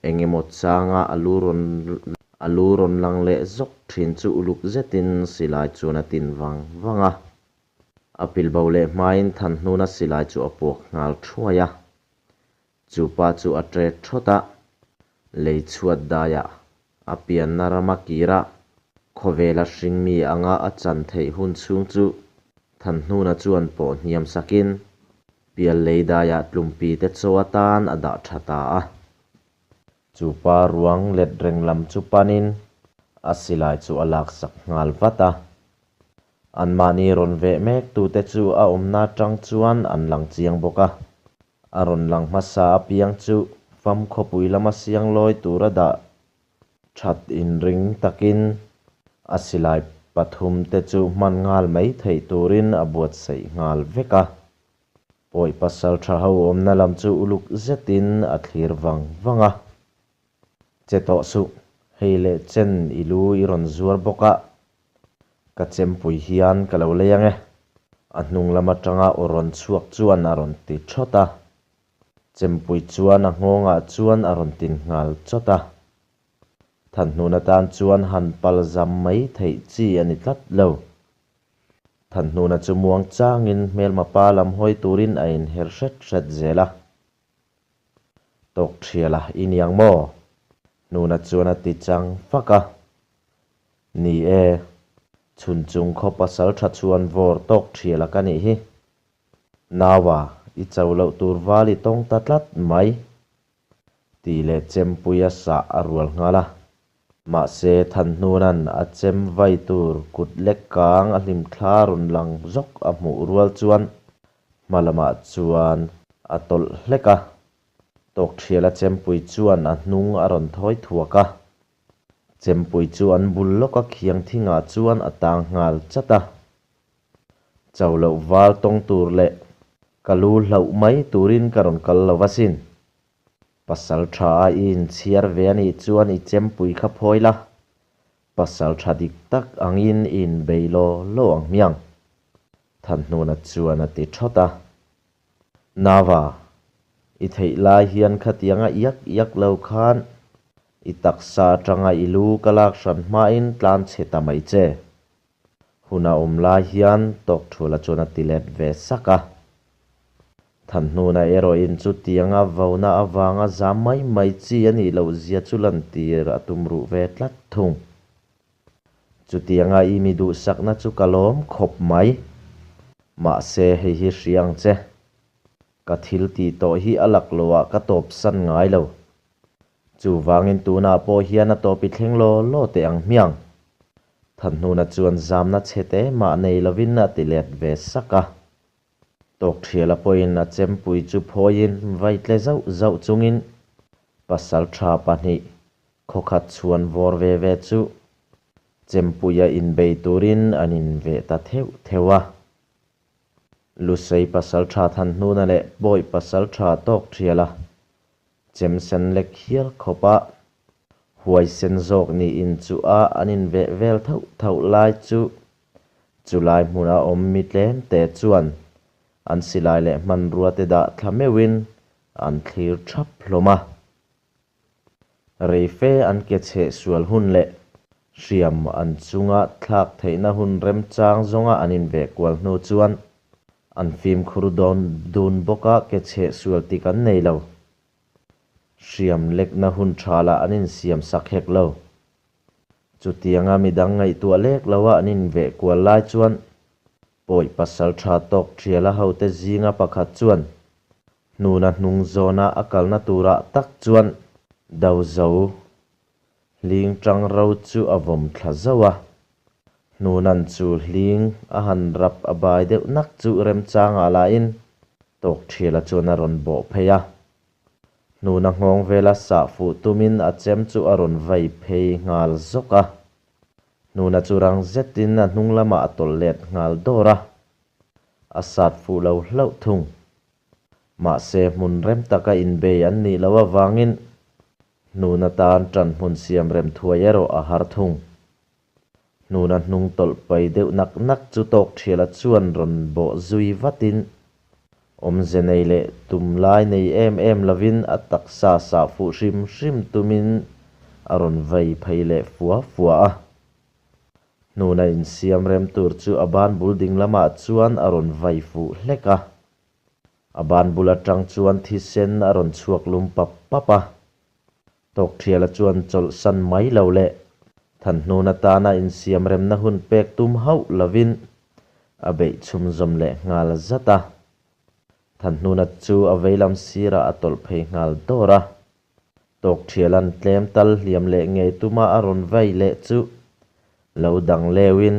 eng emaw changa a lu rawn a lu rawn lang leh zawk thin chu uluk zetin silai chuan a tin vang vang a. A pilbo leh hmain Thanhnuna silai chu a puak nghal thuai a. Chu pa chu a ṭe ṭhawt a, lei chhuat daiah a pianna rama kira khawvela hringmi anga a chan theih hun chhung chu Thanhnuna chuan pawh hniam sakin pial lei daiah tlumpi te chaw atan a dah ṭha ta a. Chu pa ruang let reng lam chu panin a silai chu a laksak nghal vat a. Anmahni rawn veh mek tute chu a awmna atang chuan an lang chiang bawk a. A rawn lang hmasa apiang chu fam khawpui lama siang lawi tura dah that inring takin a silai pathum te chu hman nghal mai theih turin a buatsaih nghal vek a. Pawi pasal tha ho awmna lam chu uluk zetin a thlir vang vang a. Che tawh suh, hei leh chen i lu i rawn zuar bawk a, ka chempui hian ka lo lei ang e. A hnung lam atanga aw rawn chhuak chuan a rawn ti thawt a. Chempui chuan a nghawngah chuan a rawn tin nghal chawt a. Thanhnun atan chuan han pal zam mai theih chi a ni tlat lo. Thanhnuna chu muang changin hmelma pa lam hawi turin a inher hret hret zel a. Tawk thiala i niang maw? Hnuna chuan a ti chang fak a. Ni e, chhun chung khaw pasal tha chhuan vawr tawk thiala ka nih hi. Naua, i cho loh tur val i tawng ta tlat mai. Tih leh chempui a sah a rual nghal a. Mahse, Thanhnuna'n a chem vai tur kut lek kang a hlim thla rawn lang zawk a hmuh rual chuan hma lamah chuan a tawlh hlek a. Tawkthiala chempui chuan a hnung a rawn thawi thuak a. Chempui chu an bul lawka khiang thingah chuan a tang nghal chat a. Cho loh val tawng tur leh ka lu hlauh mai turin ka rawn kal lo va sin. Pasal tha a i inchhiar ve a nih chuan i chempui kha phawi la, pasal tha dik tak angin i inbei law law ang hmiang. Thanhnuna chuan a ti thawt a. Nava, i theih lai hian khatianga iak iak lo khan i taksa atanga i lu ka lak hran hmain tlan chhe ta mai che. Hun a awm lai hian Tawkthula chuan a ti let ve sak a. Thanhnuna erawhin chutianga vona avanga zam mai mai chi a nih loh zia chu lantir a tum ruh ve tlat thung. Chutianga i mi duhsakna chu ka lawm khawp mai. Mahse hei hi hria ang che. Ka thil tih tawh hi a laklawhah ka tawpsan ngai lo. Chuvangin tunah pawh hian a tawp i thleng law law teh ang hmiang. Thanhnuna chuan zamna chhe te mah nei lovin a ti let ve sak a. Tawkthiala pawhin a chempui chu phawiin vai tle zauh zauh chungin pasal tha pahnih khawkhat chhuan vawr ve ve chu chempuia inbei turin an inveh ta theuh theuh a. Lusei pasal tha Thanhnuna leh Bawi pasal tha Tawkthiala Chem sen lek hial khawpa huaisen zawk niin chu a an inveh vel thauh thauh lai chu chulai hmuna awm mi tlem te chuan an silai leh hmanrua te dah thla meuhin an thlir thap hlawm a. Reife an ke chheh sual hun leh hriam an chunga thlak theihna hun remchang zawnga an inveh kual hnu chuan an fimkhur dawn dun bawk a ke chheh sual tik an nei lo. Hriam lekna hun tha lah an insiam sak hek lo. Chutianga midang ngaihtuah lek loa an inveh kual lai chuan Pawi pasal tha tawk thiala hote zinga pakhat chuan hnuna hnung zawna a kalna turah tak chuan Do zo hling ṭang ro chu a vawm thla zauh a. Hnunan chu hling a han rap a bai deuh nak chu remchangah lahin Tawkṭhiala chuan a rawn bawh phei a. Hnuna nghawng vela sah fuh tumin a chem chu a rawn vai phei nghal zawk a. Hnuna chu rang zetin a hnung lamah a tawlh let nghal dawr a, a sat fuh lo hlauh thung. Mahse hmun rem taka inbei an nih loh avangin Hnuna tan ṭan hmun siam rem thuai erawh a har thung. Hnuna hnung tawlh pai deuh nak nak chu Tawkṭhiala chuan rawn bawh zui vatin awmze nei leh tum lai nei em em lovin a taksa sah fuh hrim hrim tumin a rawn vai phei leh fua fua a. Hnuna insiam rem tur chu a ban bul ding lamah chuan a rawn vai fuh hlek a. A ban bul atang chuan thisen a rawn chhuak lum pap pap a. Tawkṭhiala chuan chawlhsan mai lo leh Thanhnun atana insiamremna hun pek tum hauh lovin a beih chhumzawm leh nghal zat a. Thanhnuna chu a veilam sirah a tawlh phei nghal dawr a. Tawkṭhiala'n tlem tal hliam leh ngei tuma a rawn vai leh chu lo dang leuhin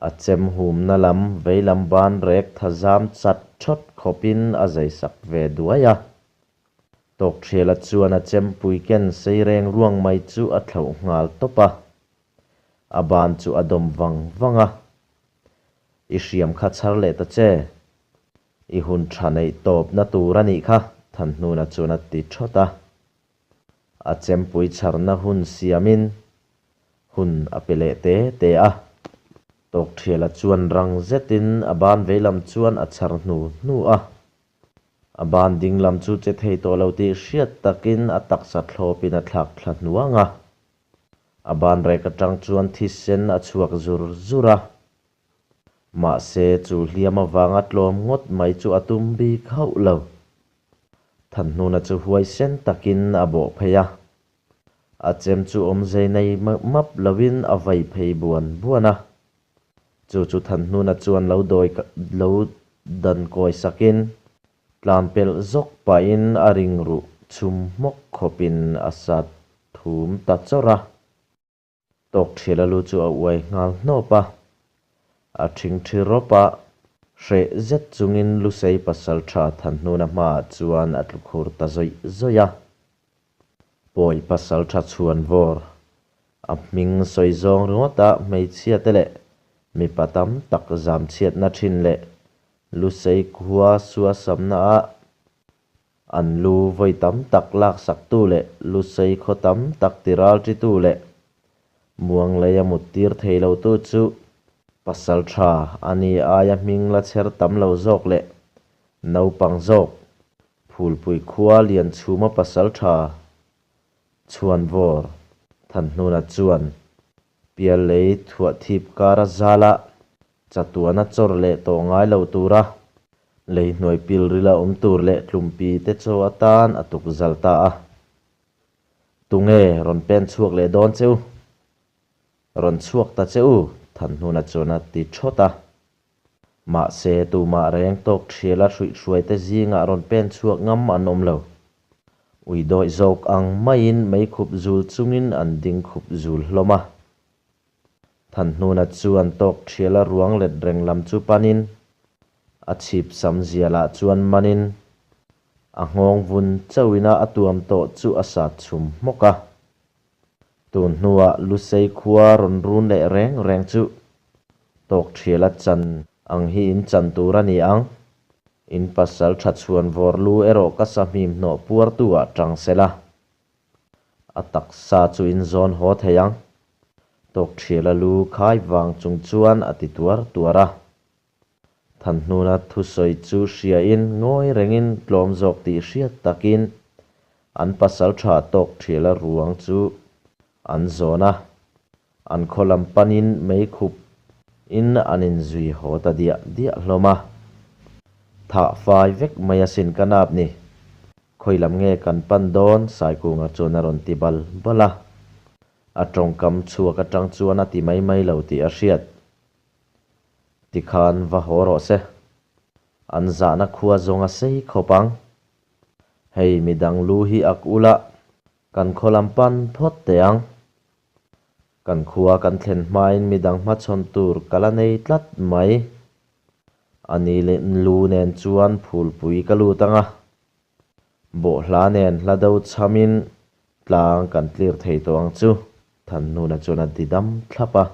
a chem humna lam veilam ban rek thazam chat thawt khawpin a zaisak ve duai a. Tawkṭhiala chuan a chempui ken sei reng ruang mai chu a thlauh nghal tawp a, a ban chu a dawm vang vang a. I hriam kha chhar leh ta che, i hun tha neih tawpna tur a nih kha, Thanhnuna chuan a ti thawt a. A chempui chharna hun siamin hun a pe leh te te a. Tawkṭhiala chuan rang zetin a ban veilam chuan a chhar hnu hnu a. A ban ding lam chu che thei tawh lo tih hriat takin a taksa thlawpin a thlak thla hnuang a. A ban rek atang chuan thisen a chhuak zur zur a. Mahse, chu hliam avanga tlawm ngawt mai chu a tum bik hauh lo. Thanhnuna chu huaisen takin a bawh phei a. A chem chu awmzei nei map loin a vai phei buan buan a. Chu chu Thanhnuna chuan lo dawi lo dan kawi sakin tlan pelh zawk pahin a ring ruh chhum hmawk khawpin a sat thum ta chawrh a. Tawkṭhiala lu chu a uai nghal hnawp a, a ṭhingṭhi rawp a, hreh zet chungin Lusei pasalṭha Thanhnuna hmaah chuan a tlu khur ta zawih zawih a. Pawi pasalṭha chhuan vawr a hming sawi zawng ringawta hmeichhia te leh mipa tam tak zam chhiatna ṭhin leh Lusei khua suasamna ah an lu vawi tam tak laksaktu leh Lusei khaw tam tak tiralṭitu leh Muanglei a muttir thei lotu chu pasalṭha a ni aia hming la chher tam lo zawk leh naupang zawk Phulpui khua Lianchhuma pasalṭha Chhuanvawr Thanhnuna chuan Piallei thuahthip kara zala chatuana chawr leh tawh ngai lo tura lei hnuai pilrila awm tur leh tlumpi te chaw atan a tuk zal ta a. Tunge rawn pen chhuak leh dawn che u? Rawn chhuak ta che u? Thanhnuna chuan a ti thawt a. Mahse, tumah reng tawk thiala hruihhruaite zingah rawn pen chhuak ngam an awm lo. Ui dawih zawk ang maiin meikhup zul chungin an ding khup zul hlawm a. Thanhnuna chuan tawk thiala ruang let reng lam chu panin, a chhip sam zialah chuan manin, a nghawng vun chauhina a tuam tawh chu a sat chhum hmawk a. Tun hnuah Lusei khua rawn run leh reng reng chu tawk thiala chan ang hi in chan tur a ni ang. In pasal tha chhuan vawr lu erawh ka sahmim hnawh puartu ah tang se la. A taksa chu in zawn haw thei ang. Tawk thiala lu khai vang chung chuan a ti tuar tuar a. Thanhnuna thusawi chu hriain ngawi rengin tlawm zawk tih hriat takin an pasal tha tawk thiala ruang chu an zawn a, an khaw lam panin meikhup in an inzui haw ta diah diah hlawm a. Thah fai vek mai asin ka nap ni. Khawi lam nge kan pan dawn? Saikunga chuan a rawn ti bal bal a. A tawngkam chhuak atang chuan a ti mai mai lo tih a hriat. Tikhan va haw rawh se. An zahna khua zawng a sei khawp ang. Hei midang lu hi ak ula. Kan khaw lam pan phawt teh ang. Kan khua kan thlen hmain midang hmachhawn tur ka la nei tlat mai. A ni leh lu nen chuan phulpui ka lut ang a. Bawhhla nen hla do chhamin tlang kan tlir thei tawh ang chu, Thanhnuna chuan a ti dam thlap a.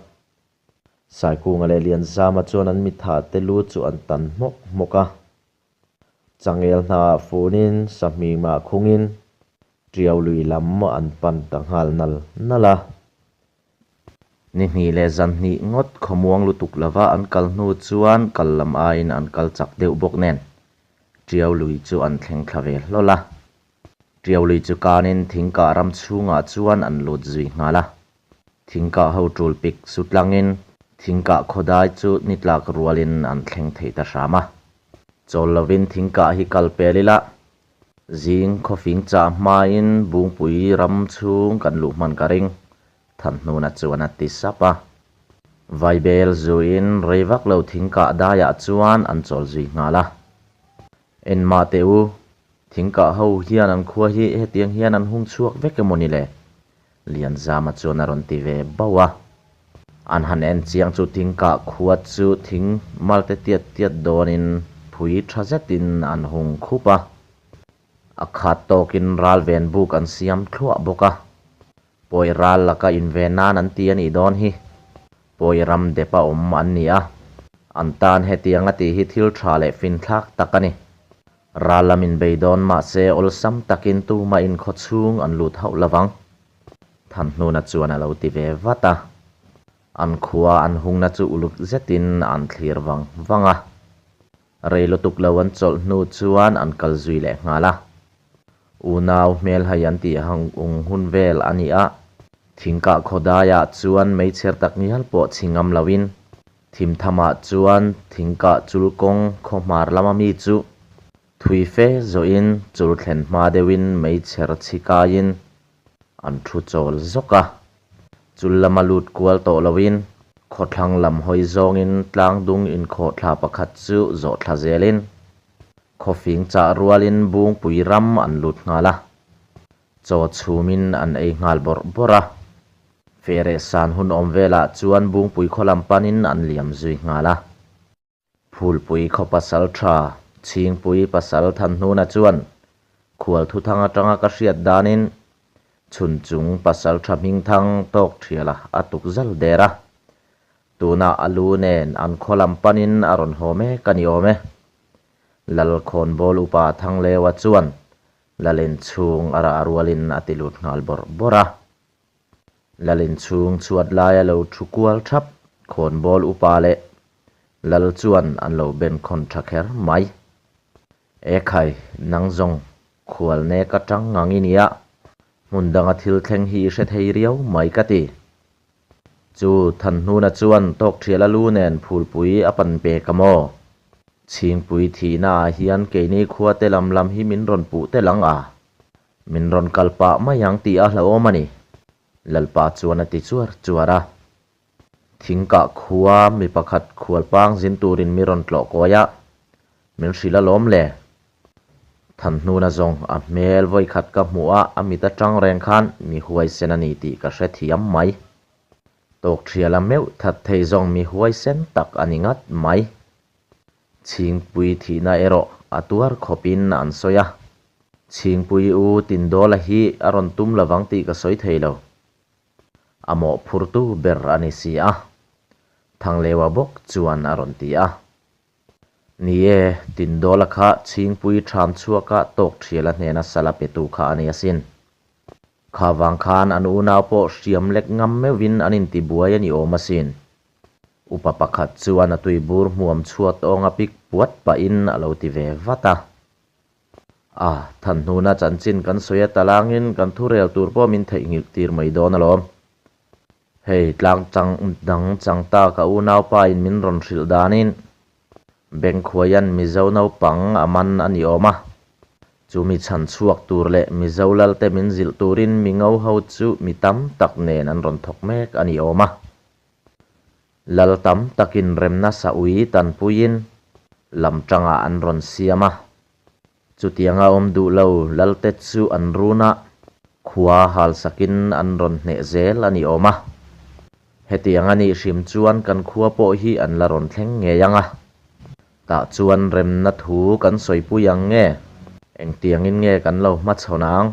Saikunga leh Lianzama chuan an mithah te lu chu an tan hmawk hmawk a. Changel hnaah funin sahmimah khungin Tiau lui lam an pan ta nghal nal nal a. Ni hnih leh zan hnih ngawt khawmuang lutuk lova an kal hnu chuan kal lam aiin an kal chak deuh bawk nen Tiau lui chu an thleng thla ve hlawl a. Tiau lui chu kanin thingkah ram chhungah chuan an lut zui nghal a. Thingkah ho tul pik su tlangin thingkah khawdai chu ni tlak rualin an thleng thei ta hram a. Chawl lovin thingkah hi kal pel ila zing khawfing chah hmain Bungpui ram chhung kan luh hman ka ring, Thanhnuna chuan a ti sap a. Vaibel zuin rei vak lo thingkah daiah chuan an chawl zui nghal a. Enmah teh u, thingkah ho hian an khua hi hetiang hian an hung chhuak vek emaw ni le? Lianzama chuan a rawn ti ve bauh a. An han en chiang chu thingkah khua chu thing malte tiat tiat dawnin phui tha zetin an hung khup a. A khat tawkin ral ven buk an siam thluah bawk a. Pawi ral laka inven nan an ti a nih dawn hi. Pawi ram dep a awm an ni a. An tan hetiang a tih hi thil tha leh finthlak tak a ni. Ral lam inbei dawn mahse awlsam takin tumah in khaw chhung an lut hauh lovang. Thanhnuna chuan a lo ti ve vat a. An khua an hungna chu uluk zetin an thlir vang vang a. Rei lutuk lo an chawlh hnu chuan an kal zui leh nghal a. Unau hmelhai an tih hang ung hun vel a ni a. Thingkah khawdaiah chuan meichher tak ngial pawh chhi ngam loin thimthamah chuan thingkah chul kawng khaw hmar lama mi chu thui fe zawhin chul thlen hma deuhin meichher chhi kaiin An thu chawl zawk a, chul lama lut kual tawh loin khawthlang lam hawi zawngin tlangdung inkhawhthla pakhat chu zawh thla zelin khawfing chah rualin Bungpui ram an lut nghal a, chaw chhumin an ei nghal bawrh bawrh a. Fehreh san hun awm velah chuan Bungpui khaw lam panin an liam zui nghal a. Phulpui khaw pasal tha Chhingpui pasal Thanhnuna chuan khual thuthang atanga ka hriat danin chhun chung pasal tha hmingthang tawk thiala a tuk zal der a. Tunah a lu nen an khaw lam panin a rawn haw mek a ni awm e. Lal Khawnbawl upa Thangleua chuan Lalin chhung a rah rualin a ti lut nghal bawrh bawrh a. Lalin chhung chhuat laia lo thu kual thap khawnbawl upa leh Lal chuan an lo ben khawn tha kher mai. Ekhai, nang zawng khual nek atang ngang i nia, hmun danga thil thleng hi i hre thei riau mai ka ti. Chu Thanhnuna chuan tawk thial a lu nen phulpui a pan pek a maw? Chhingpui thihna ah hian keini khuate lam lam hi min rawn puh tel ang a? Min rawn kal pah mai ang tih a hlauhawm a ni, Lalpa chuan a ti chuar chuar a. Thingkah khua mi pakhat khualpang zin turin mi rawn tlawh kawi a, min hrilh alawm le. Thanhnuna zawng a hmel vawikhat ka hmuh a, a mit atang reng khan mi huaisen a ni tih ka hrethiam mai. Tawkṭhiala meuh that thei zawng mi huaisen tak a ni ngat mai. Chhingpui thihna erawh a tuar khawpin an sawi a. Chhingpui u Tindawla hi a rawn tum lovang tih ka sawi thei lo. A mawhphurtu ber a ni si a, Thangleua bawk chuan a rawn ti a. Ni e, Tindawla kha Chhingpui ṭham chhuaka tawk ṭhiala hnena sala petu kha a ni asin. Kha vang khan an unau pawh hriam lek ngam meuhin an intibuai a ni awm asin. Upa pakhat chuan a tuibur hmuam chhuat awnga pik puat pahin a lo ti ve vat a. A, Thanhnuna chanchin kan sawi a talangin kan thurel tur pawh min theihnghilh tir mai dawn alawm. Hei tlang chang dang chang ta ka unaupa in min rawn hrilh danin Bengkhuaian Mizo naupang a man a ni awm a. Chumi chhan chhuak tur leh Mizo lalte min zilh turin mi ngo ho chu mi tam tak nen an rawn thawk mek a ni awm a. Lal tam takin remna sa ui tanpuiin lam tangah an rawn siam a. Chutianga awm duh lo lalte chu an run a. Khua halsakin an rawn hneh zel a ni awm a. Hetiang a nih hrim chuan kan khua pawh hi an la rawn thleng ngei ang a. Tah chuan remna thu kan sawipui ang nge? Engtiangin nge kan lo hmachhawn ang?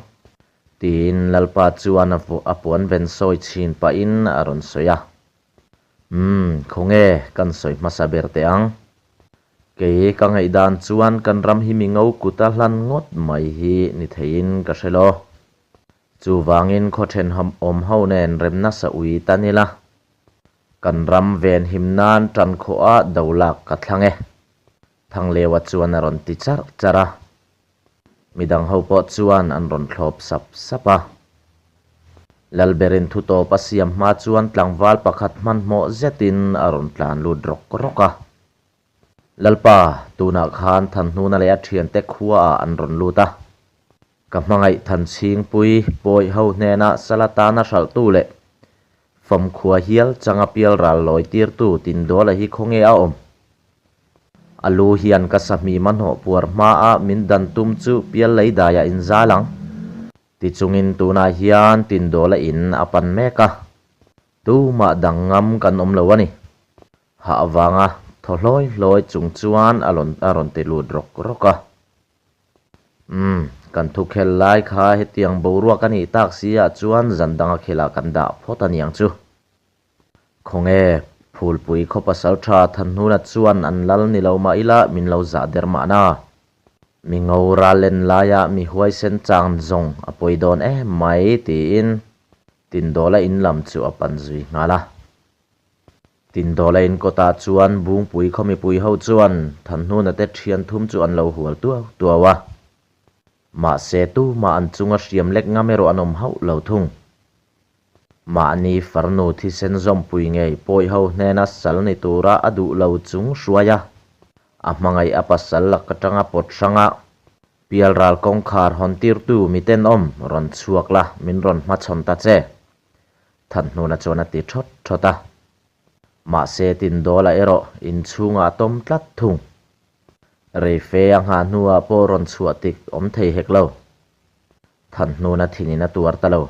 Tiin Lalpa chuan a puan ven sawi chhin pahin a rawn sawi a. Umm, khawnge kan sawi hmasa ber teh ang. Kei ka ngaihdan chuan kan ram hi mi ngo kuta hlan ngawt mai hi ni theiin ka hre lo. Chuvangin khaw thenhawm awm ho nen remna sa ui tan ila, kan ram venhim nan tan khawha do lak ka thlang e. Thangleua chuan a rawn ti charh charh a. Midang ho pawh chuan an rawn thlawp sap sap a. Lalberin thu tawp a siam hma chuan tlangval pakhat hmanhmawh zetin a rawn tlan lut rawk rawk a. Lalpa, tunah khan Thanhnuna leh a thiante khuaah an rawn lut a. Ka hmangaih Thanchhingpui pawi ho hnena sala tana hralhtu leh famkhua hial changa pialral lawi tirtu Tindawla hi khawnge a awm? A lu hian ka sahmim a hnawh puar hmaa min dan tum chu pial lei daiah in zal ang. Tichungin tunah hian Tindawla in a pan mek a, tumah dang ngam kan awm lo a ni. Hah avanga thaw hlawi hlawi chung chuan a rawn a rawn ti lut rawk rawk a. Umm, kan thu khel lai kha hetiang boruak a nih tak si ah chuan zan danga khilah kan dah phawt a niang chu. Khawnge, Phulpui khaw pasal tha Thanhnuna chuan an lal ni lo mah ila min lo zah der mahna. Mi ngo ral len laia mi huaisen chang zawng a pawi dawn em mai tiin Tindawla in lam chu a pan zui nghal a. Tindawla in kawtah chuan Bungpui khaw mipui ho chuan Thanhnuna te thian thum chu an lo hual tuau tuau a. Mahse tumah an chunga hriam lek ngam erawh an awm hauh lo thung. Mahni farnu thisen zawmpui ngei pawi ho hnena sal ni tura a duh lo chung hruai a, a hmangaih a pasal lak atanga pawt hranga pialral kawngkhar hawn tirtu mitenawm rawn chhuak la min rawn hmachhawn ta che. Thanhnuna chuan a ti thawt thawt a. Mahse Tindawla erawh inchhungah a tawm tlat thung. Reife a nghah hnuah pawh rawn chhuah tik awm thei hek lo. Thanhnuna thinin a tuar ta lo.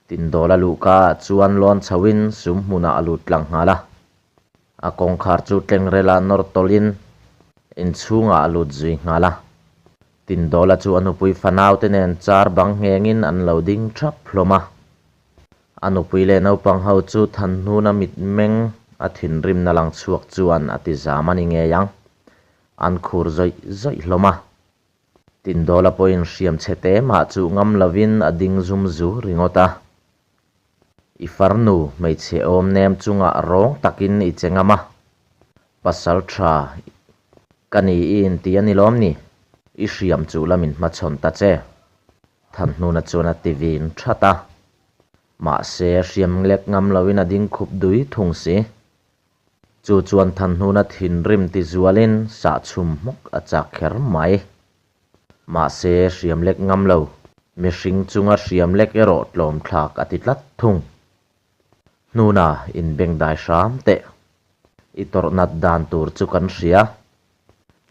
Tindawla luhka ah chuan lawn chhoin sum hmunah a lut tlang nghal a. A kawngkhar chu tlengrela nawr tawlhin inchhungah a lut zui nghal a. Tindawla chu a nupui fanaute nen char bang nghengin an lo ding thap hlawm a. A nupui leh naupang ho chu Thanhnuna mitmeng a thinrimna lang chhuak chuan a ti zam a ni ngei ang. An khur zawih zawih hlawm a. Tindawla pawhin hriam chhe te mah chuh ngam lovin a ding zum zu ringawt a. I farnu hmeichhe awm nem chungah rawng takin i che ngam a. Pasal tha ka ni i inti a ni lawm ni? I hriam chuh la min hmachhawn ta che. Thanhnuna chuan a ti vin that a. Mahse hriam lek ngam lovin a ding khup dui thung si. Chu chuan Thanhnuna thinrim ti zualin sah chhum hmawk a chak kher mai. Mahse hriam lek ngam lo, mihring chunga hriam lek erawh tlawm thlak a ti tlat thung. Hnuna inbengdai hram teh. I tawrh nat dan tur chu kan hria.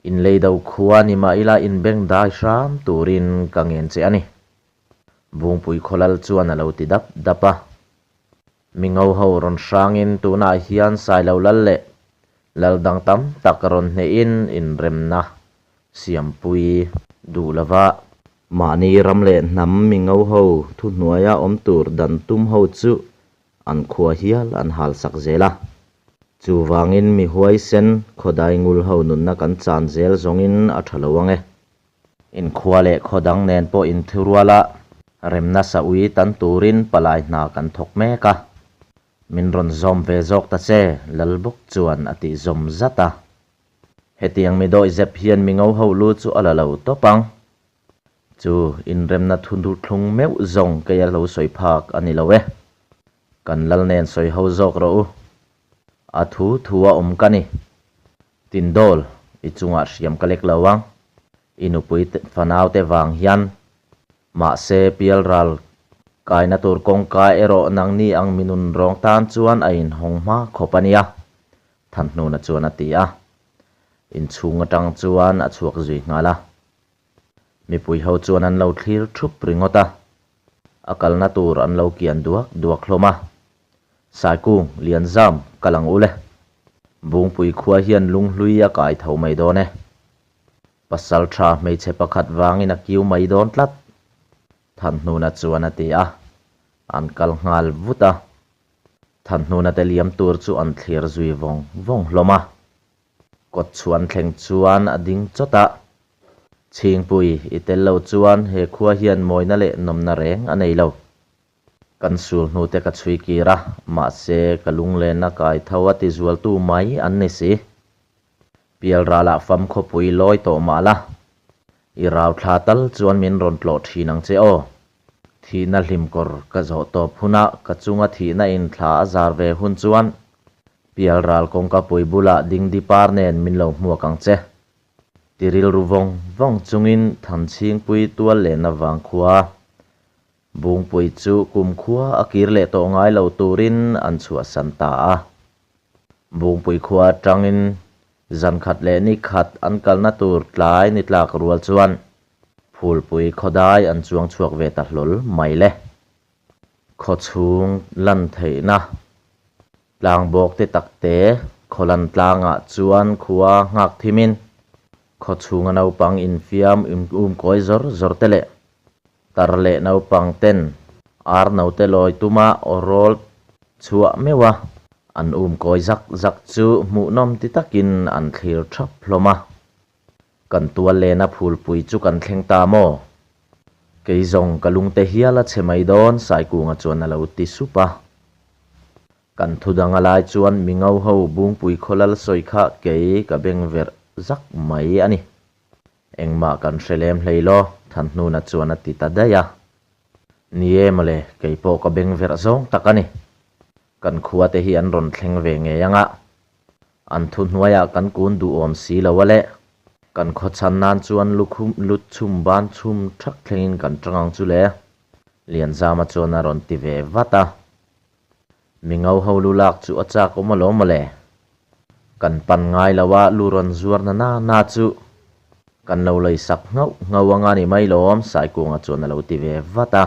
Inlei do khua ni mah ila inbengdai hram turin ka ngen che a ni. Bungpui khawlal chuan a lo ti dap dap a. Mi ngo ho rawn hrangin tunah hian Sailo lal leh lal dang tam tak rawn hnehin inremna siampui duh lova. Mahni ram leh hnam mi ngo ho thuhnuaia awm tur dan tum ho chu an khua hial an halsak zel a. Chuvangin mi huaisen khawdai ngul ho nunna kan chan zel zawngin a tha lo ang e. Inkhua leh khaw dang nen pawh inthurual a, remna sa ui tan turin palai hna kan thawk mek a. Min rawn zawm ve zawk ta che, Lal bawk chuan a tih zawm zat a. Hetiang mi dawih zep hian mi ngo ho lu chu a la lo tawp ang. Chu inremna thuthlung meuh zawng kei a lo sawi phak a ni lo e. Kan Lal nen sawi ho zawk rawh u. A thu thu a awm ka ni. Tindawl, i chungah hriam ka lek lo ang. I nupui fanau te vang hian. Mahse, pialral kaina tur kawngka erawh nangni ang minun rawng tan chuan a inhawng hma khawp a nia, Thanhnuna chuan a ti a. Inchhung atang chuan a chhuak zui nghal a. Mipui ho chuan an lo thlir thup ringawt a. A kalna tur an lo kian duak duak hlawm a. Saikung, Lianzam, kal ang u le. Bungpui khua hian lunghlui a kai tho mai dawn e. Pasal tha hmeichhe pakhat vangin a kiu mai dawn tlat. Thanhnuna chuan a ti a, an kal nghal vut a. Thanhnuna te liam tur chu an thlir zui vawng vawng hlawm a. Kawt chhuan thleng chuan a ding chawt a. Chhingpui, i tel lo chuan he khua hian mawina leh nawmna reng a nei lo. Kan sul hnute ka chhui kir a, mahse ka lunglenna kai tho a tizualtu mai an ni si. Pialralah fam khawpui lawi tawh mah la, i rau thla tal chuan min rawn tlawh thin ang che aw. Thihna hlim kawr ka zawh tawp hunah ka chunga thihna in thla a zar ve hun chuan Pialral kawngkapui bulah dingdi par nen min lo hmuak ang che. Ti rilru vawng vawng chungin Thanchhingpui tual lehna vangkhua Bungpui chu kumkhua a kir leh tawh ngai lo turin an chhuahsan ta a. Bungpui khua atangin zan khat leh ni khat an kalna tur tlai ni tlak rual chuan Phulpui khawdai an chuang chhuak ve ta hlawl mai le. Khawchhung lan theihna Tlangbawk te tak te khawlan tlangah chuan khua nghak thimin khawchhunga naupang infiam umkawi zawr zawr te leh Tar leh naupang ten ar note lawi tuma aw rawl chhuah meuh a, an um kawi zak zak chu hmuhnawm ti takin an thlir thap hlawm a. Kan tual lena phulpui chu kan thleng ta maw? Kei zawng ka lungte hial a che mai dawn, Saikunga chuan a lo ti sup a. Kan thu dang a lai chuan mi ngo ho Bungpui khawlal sawi kha kei ka beng verh zak mai a ni. Engmah kan hre lem hlei law, Thanhnuna chuan a ti ta daih a. Ni e mawle, kei pawh ka beng verh zawng tak a ni. Kan khua te hi an rawn thleng ve ngei ang a. An thu hnuaiah kan kun duhawm si lo a le. Kan khaw chhan nan chuan lukhum lut chhum ban chhum thak thlengin kan tang ang chu le, Lianzama chuan a rawn ti ve vat a. Mi ngo ho lu lak chu a chak awm alawm mawle. Kan pan ngai lo a, lu rawn zuar na na na chu kan lo lei sak nghauh nghauh anga ni mai lawm, Saikunga chuan a lo ti ve vat a.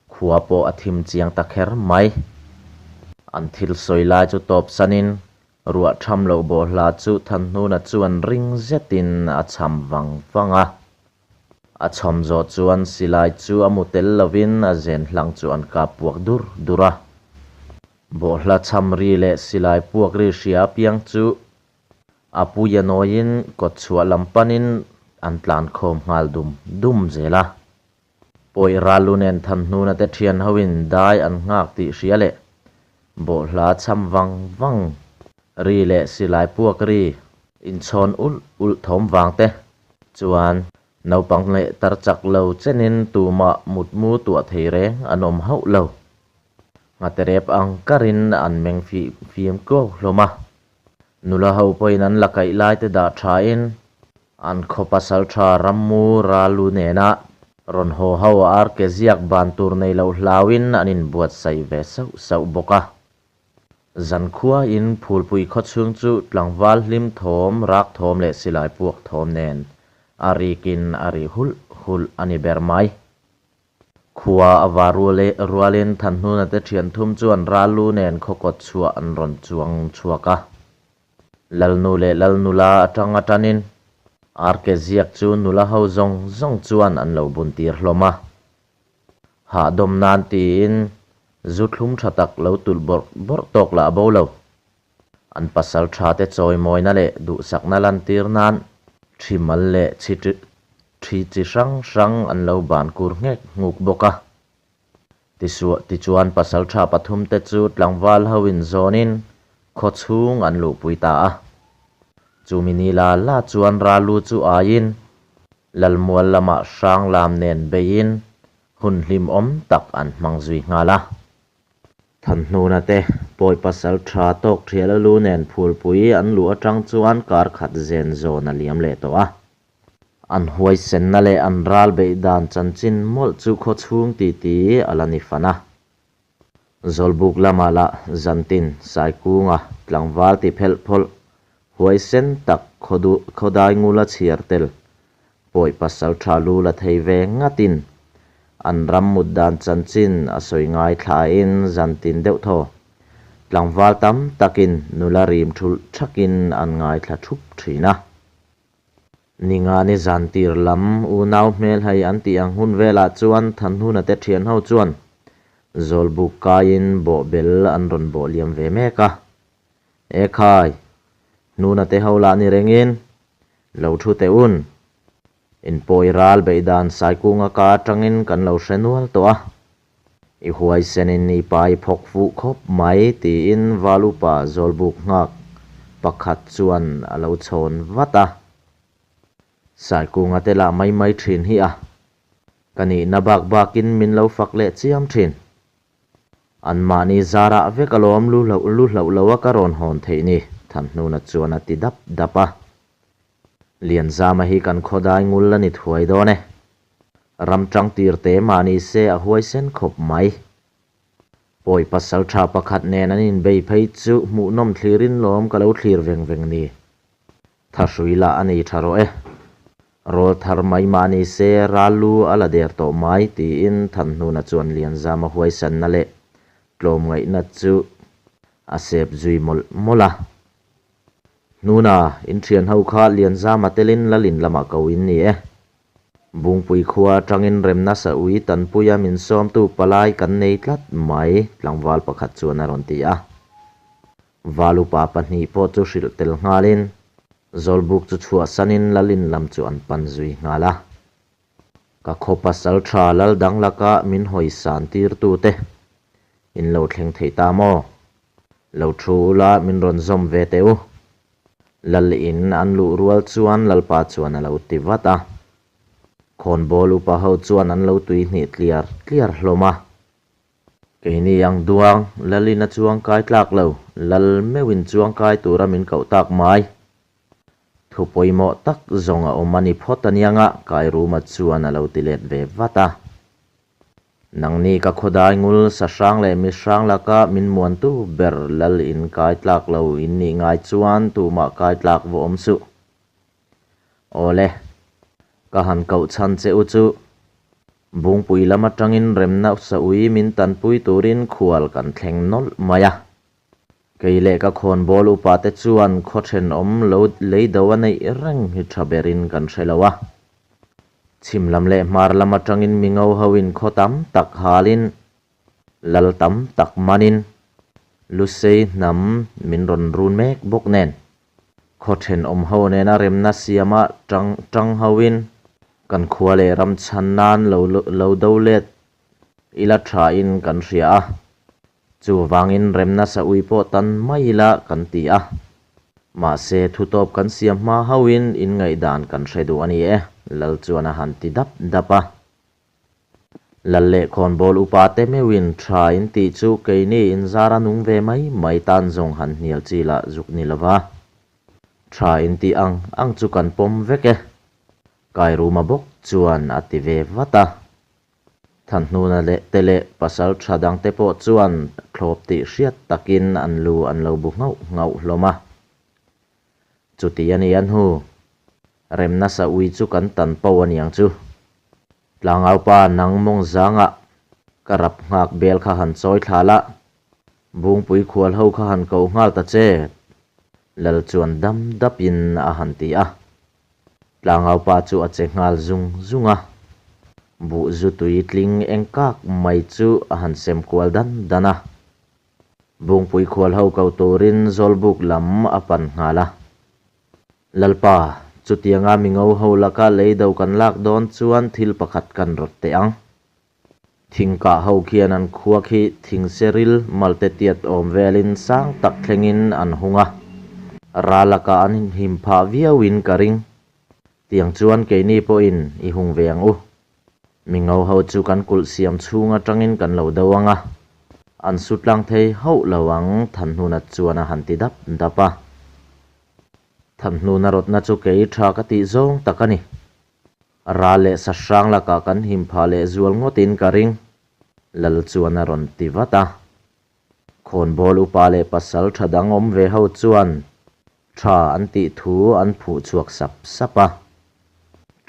Khua pawh a thim chiang ta kher mai. An thil sawi lai chu tawp sanin ruah tham loh bawhhla chu Thanhnuna chuan ring zetin a cham vang vang a. A chhawm zawh chuan silai chu a mu tel lovin a zen hlang chu an kap puak dur dur a. Bawhhla chham ri leh silai puak ri hria apiang chu a puia nawiin kawtchhuah lam panin an tlan khawm nghal dum dum zel a. Pawih Ralu nen Thanhnuna te thian hoin dai an nghak tih hria leh bawhhla chham vang vang ri leh silai puak ri inchhawn ulh ulh thawm vang te chuan naupang leh tar chak lo chenin tumah mutmu tuah thei reng an awm hauh lo. Nghaterep ang karin an meng fih fim kuau hlawm a. Nula ho pawhin an la kaih lai te dah thain an khaw pasal tha Rammu Ralu nena rawn haw ho ar ke ziak ban tur nei loh hlauin an inbuatsaih ve sauh sauh bawk a. Zankhuain Phulpui khawchhung chu tlangval hlim thawm, rak thawm leh silai puak thawm nen a rikin a ri hulh hulh a ni ber mai. Khua a va rualin Thanhnuna te thian thum chuan Ralu nen khawkawt chhuah an rawn chuang chhuak a. Lalnu leh Lalnula atang atanin Arke ziak chu nula ho zawng zawng chuan an lo bun tir hlawm a. Hahdawm nan tiin zu thlum tha tak lo tulh bawrh bawrh tawk lah bo lo. An pasal tha te chawimawina leh duhsakna lantir nan thi mal leh chhi thi chi hrang hrang an lo ban kur nghek nghuk bawk a. Tisuah tichuan pasal tha pathum te chu tlangval ho in zawnin khaw chhung an luhpui ta a. Chumi ni la la chuan Ralu chu aiin Lalmual lamah hrang lam nen beiin hun hlimawm tak an hmang zui nghal a. Thanhnuna te pawi pasal tha tawk thial a lu nen phulpui an luh atang chuan kar khat zen zawn a liam leh tawh a. An huaisenna leh an ral beih dan chanchin mawlh chu khaw chhung titi a la ni fan a. Zawlbuk lamah lah zantin Saikunga tlangval ti phelh phawlh huaisen tak khawdai ngula chhiar tel pawi pasal tha lu la thei ve ngatin. An ram mut dan chanchin a sawi ngaithlain zantin deuh thaw. Tlangval tam takin nula rim thulh thakin an ngaithla thup thin a. Ningani zantir lam unau hmelhai an tih ang hun velah chuan Thanhuna te thianho chuan Zawlbuk kaiin bawhbel an rawn bawh liam ve mek a. Ekhai! Hnuna te ho lah ni rengin lo thu teh un. Inpawi ral beih dan Saikunga ka atangin kan lo hre nual tawh a. I huaisenin i pa i phawk fuh khawp mai tiin Valupa Zawlbuk nghak pakhat chuan a lo chhawn vat a. Saikunga te lah mai mai thin hi a. Ka nihna bak bakin min lo fak leh chiam thin. Anmahni zarah vek alawm lu hloh lu hloh lo a ka rawn hawn theih ni, Thanhnuna chuan a ti dap dap a. Lianzama hi kan khawdai ngul a ni thuai dawn e. Ram tang tir te mah ni se a huaisen khawp mai. Pawi pasal tha pakhat nen an inbei phei chu hmuhnawm thlirin lawm ka lo thlir veng veng ni. Thahrui lah a nei tha rawh e. Rawl thar mai mah ni se ral lu a la der tawh mai tiin Thanhnuna chuan Lianzama huaisanna leh tlawmngaihna chu a sep zui mawlh mawlh a. Hnuna, in thian ho kha Lianzama telin Lalin lamah ko in ni e. Bungpui khua atangin remna sa ui tanpuia min sawmtu palai kan nei tlat mai, tlangval pakhat chuan a rawn ti a. Valupa pahnih pawh chu hrilh tel nghalin Zawlbuk chu chhuahsanin Lalin lam chu an pan zui nghal a. Ka khaw pasal tha lal dang laka min hawi san tirtute in lo thleng thei ta maw? Lo thu ula min rawn zawm ve teh u. Lal in an luh rual chuan Lalpa chuan a lo ti vat a. Khawnbawl upa ho chuan an lo tui hnih tliar tliar hlawm a. Keini ang duang, Lalin a chuang kai tlak lo, Lal meuhin chuang kai tura min koh tak mai. Thu pawimawh tak zawng a awm a ni phawt anianga Kairuma chuan a lo ti let ve vat a. Nangni ka khawdai ngul sa hrang leh mi hrang laka min muantu ber lal in kai tlak lo in nih ngai chuan tumah kai tlak va awm suh. Awle, ka han koh chhan che u chu Bungpui lam atangin remna sa ui min tanpui turin khual kan thleng nawlh mai a. Kei leh ka khawnbawl upa te chuan khaw thenawm lo lei do a neih reng hi tha berin kan hre lo a. Chhim lam leh hmar lam atangin mi ngo hoin khaw tam tak halin, lal tam tak manin, Lusei hnam min rawn run mek bawk nen. Khaw thenawm ho nena remna siama tang tang hoin kan khua leh ram chhan nan lo lo do let ila thain kan hria a. Chuvangin remna sa ui pawh tan mai ila kan ti a. Mahse thutawp kan siam hma hauhin in ngaihdan kan hre duh a ni e, Lal chuan a han ti dap dap a. Lal leh khawnbawl upa te meuhin tha in tih chu keini inzar a nung ve mai mai tan zawng han hnial chi lah zuk ni lova. Tha in tih ang ang chu kan pawm vek e, Kairuma bawk chuan a ti ve vat a. Thanhnuna leh te leh pasal tha dangte pawh chuan thlawp tih hriat takin an lu an lo bu nghauh nghauh hlawm a. Chuti a ni a hnu, remna sa ui chu kan tan po a niang chu. Tlangaupa nang mawng zangah ka rap nghak bel kha han chawi thla la, Bungpui khual ho kha han ko nghal ta che, Lal chuan dam dapin a han ti a. Tlangaupa chu a che nghal zung zung a, buh zu tui tling eng kak mai chu a han sem kual dan dan a. Bungpui khual ho ko turin Zawlbuk lam a pan nghal a. Lalpa, chutianga mi ngo ho laka lei do kan lak dawn chuan thil pakhat kan rawt teh ang. Thingkah ho khian an khua khi thingseril malte tiat awm velin sang tak thlengin an hung a, ral lakah an inhim phah viauin ka ring. Tiang chuan keini pawhin i hung ve ang u. Mingo ho chu kan kulh siam chhung atangin kan lo do ang a, an su tlang thei hauh lo ang Thanhnuna chuan a han ti dap dap a. Thanhnuna rawtna chu kei tha ka tih zawng tak a ni. Ral leh sa hrang lakah kan him phah leh zual ngawtin ka ring, Lal chuan a rawn ti vat a. Khawnbawl upa leh pasal tha dang awm ve ho chuan tha an tih thu an phuh chhuak sap sap a.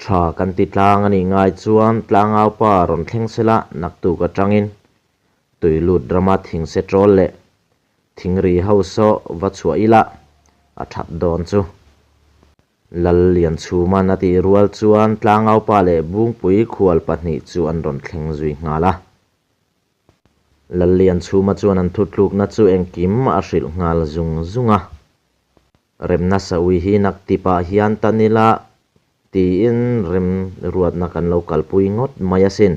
Tha kan ti tlang a nih ngai chuan tlangaupa rawn thleng sela naktuk atangin tuilut rama thingse tawl leh thingri ho saw va chhuah ila a that dawn chu. Lal Lianchhuman a tih rual chuan tlangaupa leh Bungpui khual pahnih chu an rawn thleng zui nghal a. Lal Lianchhuma chuan an thutlukna chu engkim a hrilh nghal zung zung a. Remna saui hi naktipah hian tan ila tiin rem ruatna kan lo kalpui ngawt mai asin.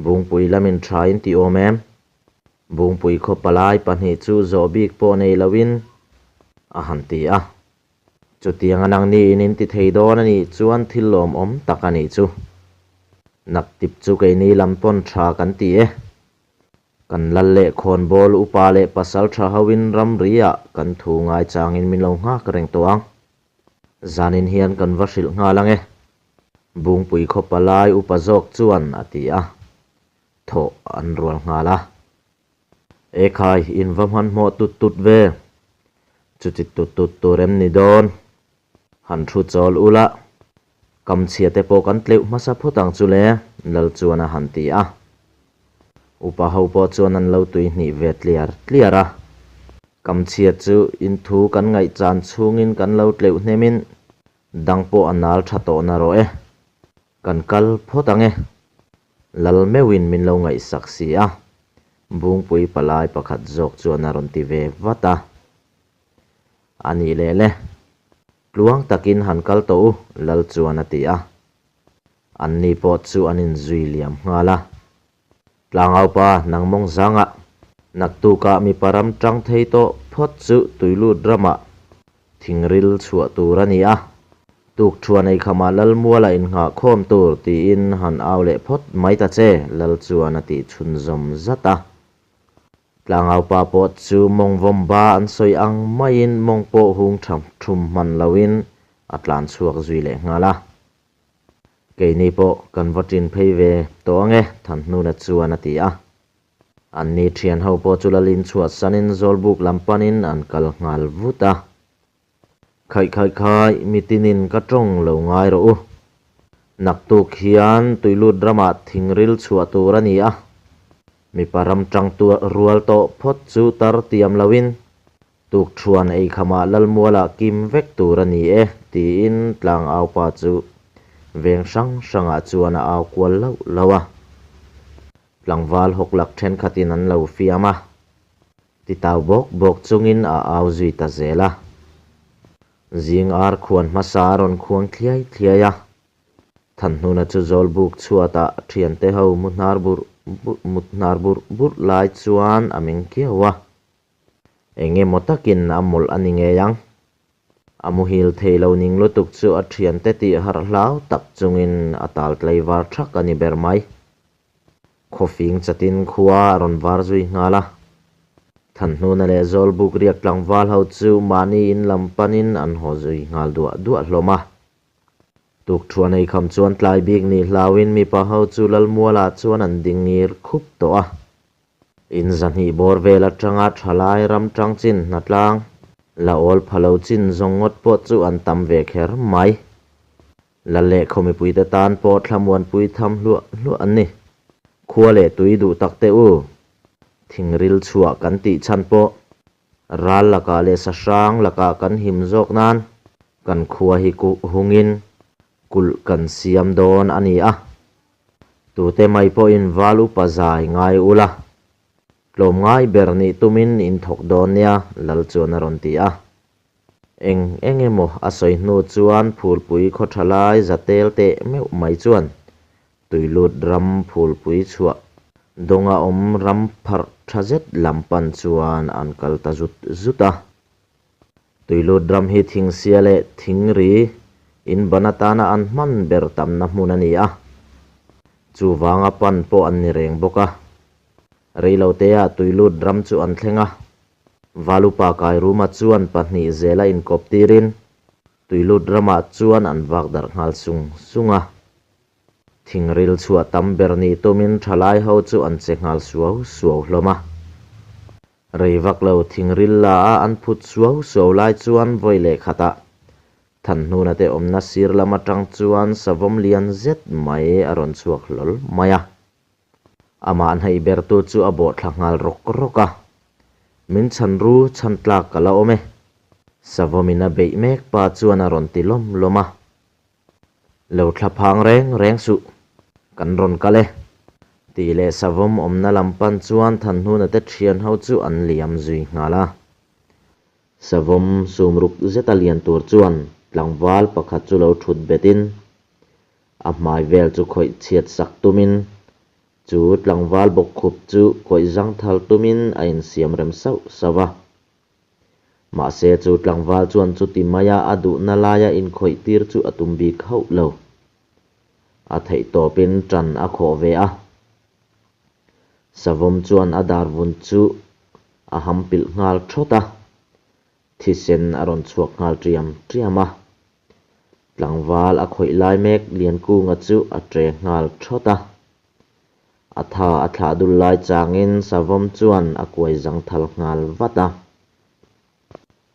Bungpui lamin tha in ti awm em? Bungpui khaw palai pahnih chu zawh bik pawh nei loin a han ti a. Chutiang a nangni in in ti thei dawn a nih chuan thil lawmawm tak a nih chu. Naktip chu keini lam pawn tha kan ti e. Kan lal leh khawnbawl upa leh pasal tha hoin ramri ah kan thu ngaichangin min lo nghak reng tawh ang. Zanin hian kan va hrilh nghal ang e. Bungpui khaw palai upa zawk chuan a ti a, thawh an rual nghal a. Ekhai, in va hmanhmawh tut tut ve. Chuti tut tut tur em ni dawn? Han thu chawl ula, kamchhia te pawh kan tleuh hmasa phawt ang chu le, Lal chuan a han ti a. Upa ho pawh chuan an lo tui hnih ve tliar tliar a. Kamchhia chu in thu kan ngaihchan chhungin kan lo tleuh hnemin dang pawh a nal tha tawh na rawh e. Kan kal phawt ang e. Lal meuhin min lo ngaihsak si a, Bungpui palai pakhat zawk chuan a rawn ti ve vat a. A nih leh le. Tluang takin han kal tawh u, Lal chuan a ti a. Anni pawh chu an inzui liam nghal a. Tlangaupa, nang mawng zangah, naktukah mipa ram tang thei tawh phawt chu tuilut ramah thingril chhuah tur a ni a. Tukthuan eikhamah Lalmuala innghah khawm tur tiin han au leh phawt mai ta che, Lal chuan a tih chhunzawm zat a. Tlangaupa pawh chu mawng vawm ba an sawi ang maiin mawng pawh hung tha thum hman loin a tlan chhuak zui leh nghal a. Keini pawh kan va ṭin phei ve tawh ang e, Thanhnuna chuan a ti a. Anni ṭhian ho pawh chu lalin chhuahsanin Zawlbuk lam panin an kal nghal vut a. Khaih khaih khai, mitinin ka tawng lo ngai rawh u. Naktuk hian tuilut ramah thingril chhuah tur a ni a. Mipa ram tang rual tawh phawt chu tar tiam loin tukthuan eikhamah Lalmualah kim vek tur a ni e, tiin tlangaupa chu veng hrang hrangah chuan a au kual lauh lauh a. Tlangval hawklak thenkhatin an lo fiam a. Titau bawk bawk chungin a au zui ta zel a. Zing ar khuan hmasa a rawn khuang thliai thliai a. Thanhnuna chu Zawlbuk chhuatah thiante ho mu hnar burh mut hnar burh burh lai chuan a meng kiau a. Eng emaw takin a mawlh a ni ngei ang. A muhil thei lo ning lutuk chu a thiante tih harh hlau tak chungin a tal tlaivar thak a ni ber mai. Khawfing chatin khua a rawn var zui nghal a. Thanhnuna leh Zawlbuk riak tlangval ho chu mahni in lam panin an haw zui nghal duah duah hlawm a. Tukthuan ei kham chuan tlai bik nih hlauin mipa ho chu Lalmualah chuan an ding ngir khup tawh a. In zahnih bawr vel atanga thalai ram tang chin hnatlang la awl pha lo chin zawng ngawt pawh chu an tam ve kher mai. La leh khaw mipuite tan pawh thlamuanpui tham hluah hluah an ni. Khua leh tui duh tak teh u. Thingril chhuah kan tih chhan pawh ral lakah leh sahrang lakah kan him zawk nan kan khua hi hungin kulh kan siam dawn a ni a. Tute mai pawhin val upa zai ngai ula, tlawmngai ber nih tumin in thawk dawn nia, Lal chuan a rawn ti a. Eng eng emaw a sawi hnu chuan phulpui khaw tha lai za tel teh meuh mai chuan tuilut ram phulpui chhuah dawnga awm ram pharh tha zet lam pan chuan an kal ta zut zut a. Tuilut ram hi thingsia leh thingri in ban atana an hman ber tamna hmun a ni a, chuvanga pan pawh an ni reng bawk a. Reiloteah tuilut ram chu an thleng a. Valupa Kairuma chuan pahnih zela inkawp tirin tuilut ramah chuan an vak darh nghal sung sung a. Thingril chhuah tam ber nih tumin thalai ho chu an che nghal suau suau hlawm a. Rei vak lo thingril la a an phut suau suau lai chuan vawi leh khatah. Thanhnuna te awmna sir lam atang chuan savawm lian zet mai a rawn chhuak hlawl mai a. Amah hnaih bertu chu a bawh thla nghal rawk rawk a. Min chhan ru chhan tlak ka la awm e. Savawmin a beih mek pa chuan a rawn ti lawm lawm a. Lo thla phang reng reng suh. Kan rawn kal e. Tih leh savawm awmna lam pan chuan Thanhnuna te thian ho chu an liam zui nghal a. Savawm sumruk zeta lian tur chuan tlangval pakhat chu lo thut betin a hmai vel chu khawih chhiat sak tumin chu tlangval bawkkhup chu kawih zangthal tumin a insiam rem sauh sauh a. Mahse chu tlangval chuan chuti maia a duhna laia inkhawih tir chu a tum bik hauh lo. A theih tawpin tan a khawh ve a. Savawm chuan a dar vun chu a ham pilh nghal thawt a, thisen a rawn chhuak nghal tiam tiam a. Tlangval a khawih lai mek Liankunga chu a tre nghal thawt a. A tha a thlah dul lai changin Savawm chuan a kuai zangthal nghal vat a.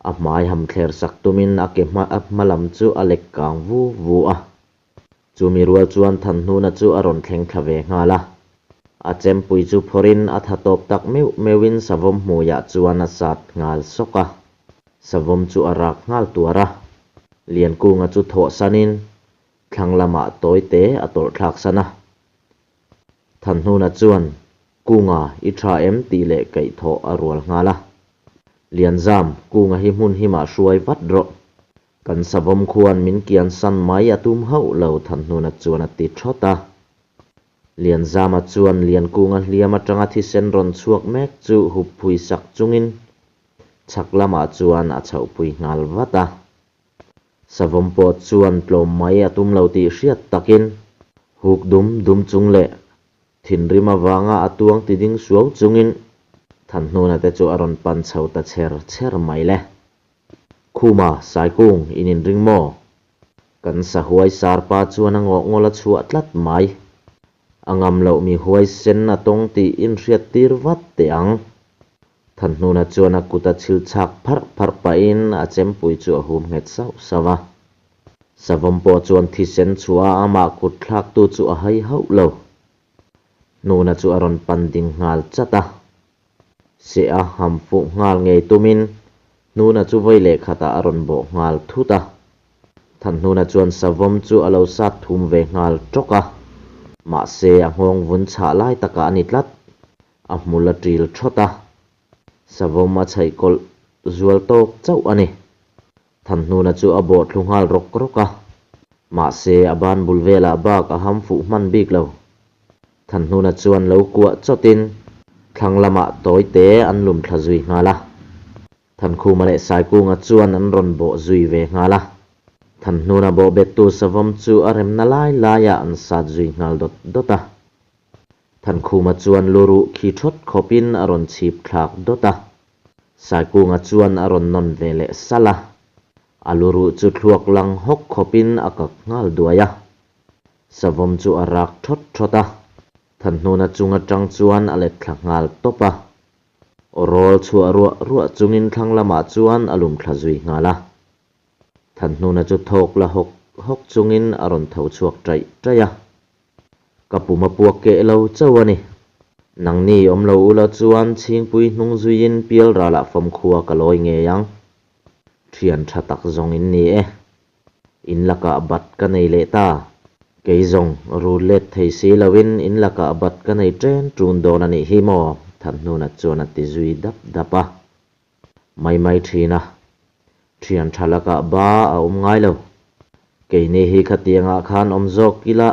A hmai ham thler sak tumin a ke hma hma lam chu a lek kang vu vu a. Chumi rual chuan Thanhnuna chu a rawn thleng thla ve nghal a. A chempui chu phawrhin a tha tawp tak meuh meuhin Savawm hmuiah chuan a sat nghal sawk a. Savawm chu a rak nghal tuar a. Liankunga chu thawhsanin thlang lamah tawi te a tawlh thlak san a. Thanhnuna chuan, Kunga, i tha em? tih leh kaihthawh a rual nghal a. Lianzam, Kunga hi hmun himah hruai vat rawh. Kan savawm khuan min kian san mai a tum hauh lo, Thanhnuna chuan a ti thawt a. Lianzama chuan Liankunga hliam atanga thisen rawn chhuak mek chu hup phui sak chungin chhak lamah chuan a chhohpui nghal vat a. Savawm pawh chuan tlawm mai a tum lo tih hriat takin huk dum dum chung leh thinrim avanga a tuang ti ding suau chungin Thanhnuna te chu a rawn pan chho ta chher chher mai le. Khuma, Saikung, in inring maw? Kan sahuai sarpa chuan a ngawh ngawl a chhuah tlat mai. A ngam loh mi huaisen a tawng tih inhriat tir vat teh ang. Thanhnuna chuan a kut a chhil chhak pharh pharh pahin a chempui chu a hum nghet sauh sauh a. Savawm pawh chuan thisen chhuah a amah kut thlaktu chu a hai hauh lo. Hnuna chu a rawn pan ding nghal chat a. Seh a ham fuh nghal ngei tumin Hnuna chu vawi leh khatah a rawn bawh nghal thut a. Thanhnuna chuan savawm chu a lo sat thum ve nghal tawk a. Mahse a nghawng vun chhah lai takah a ni tlat. A hmul a ṭil ṭhawt a, savawm a chhaih kawlh zual tawk chauh a ni. Thanhnuna chu a bawh thlu nghal rawk rawk a, mahse a ban bul velah bak a ham fuh hman bik lo. Thanhnuna chuan lo kuah chawtin thlang lamah tawi te an lum thla zui nghal a. Thankhuma leh Saikunga chuan an rawn bawh zui ve nghal a. Thanhnuna bawh bettu savawm chu a remna lai laiah an sat zui nghal dawt dawt a. Thankhuma chuan lu ruh khi thawt khawpin a rawn chhip thlak dawt a. Saikunga chuan a rawn nawn ve leh salh a. A lu ruh chu thluak lang hawk khawpin a kak nghal duai a. Savawm chu a rak thawt thawt a. Thanhnuna chung atang chuan a let thla nghal tawp a. Aw rawl chhuah ruah ruah chungin thlang lamah chuan a lum thla zui nghal a. Thanhnuna chu thawk la hawk hawk chungin a rawn tho chhuak taih taih a. Ka pum a puak keh lo chauh a ni. Nangni awm lo ula chuan chhingpui hnung zuiin pial ralah famkhua ka lawi ngei ang. Thian tha tak zawng in ni e. In lakah bat ka nei leh ta. Kei zawng rul let thei si loin in lakah bat ka nei ṭen ṭun dawn a nih hi maw? Thanhnuna chuan a ti zui dap dap a. Mai mai thin a. Thian tha lakah ba a awm ngai lo. Keini hi khatiangah khan awm zawk ila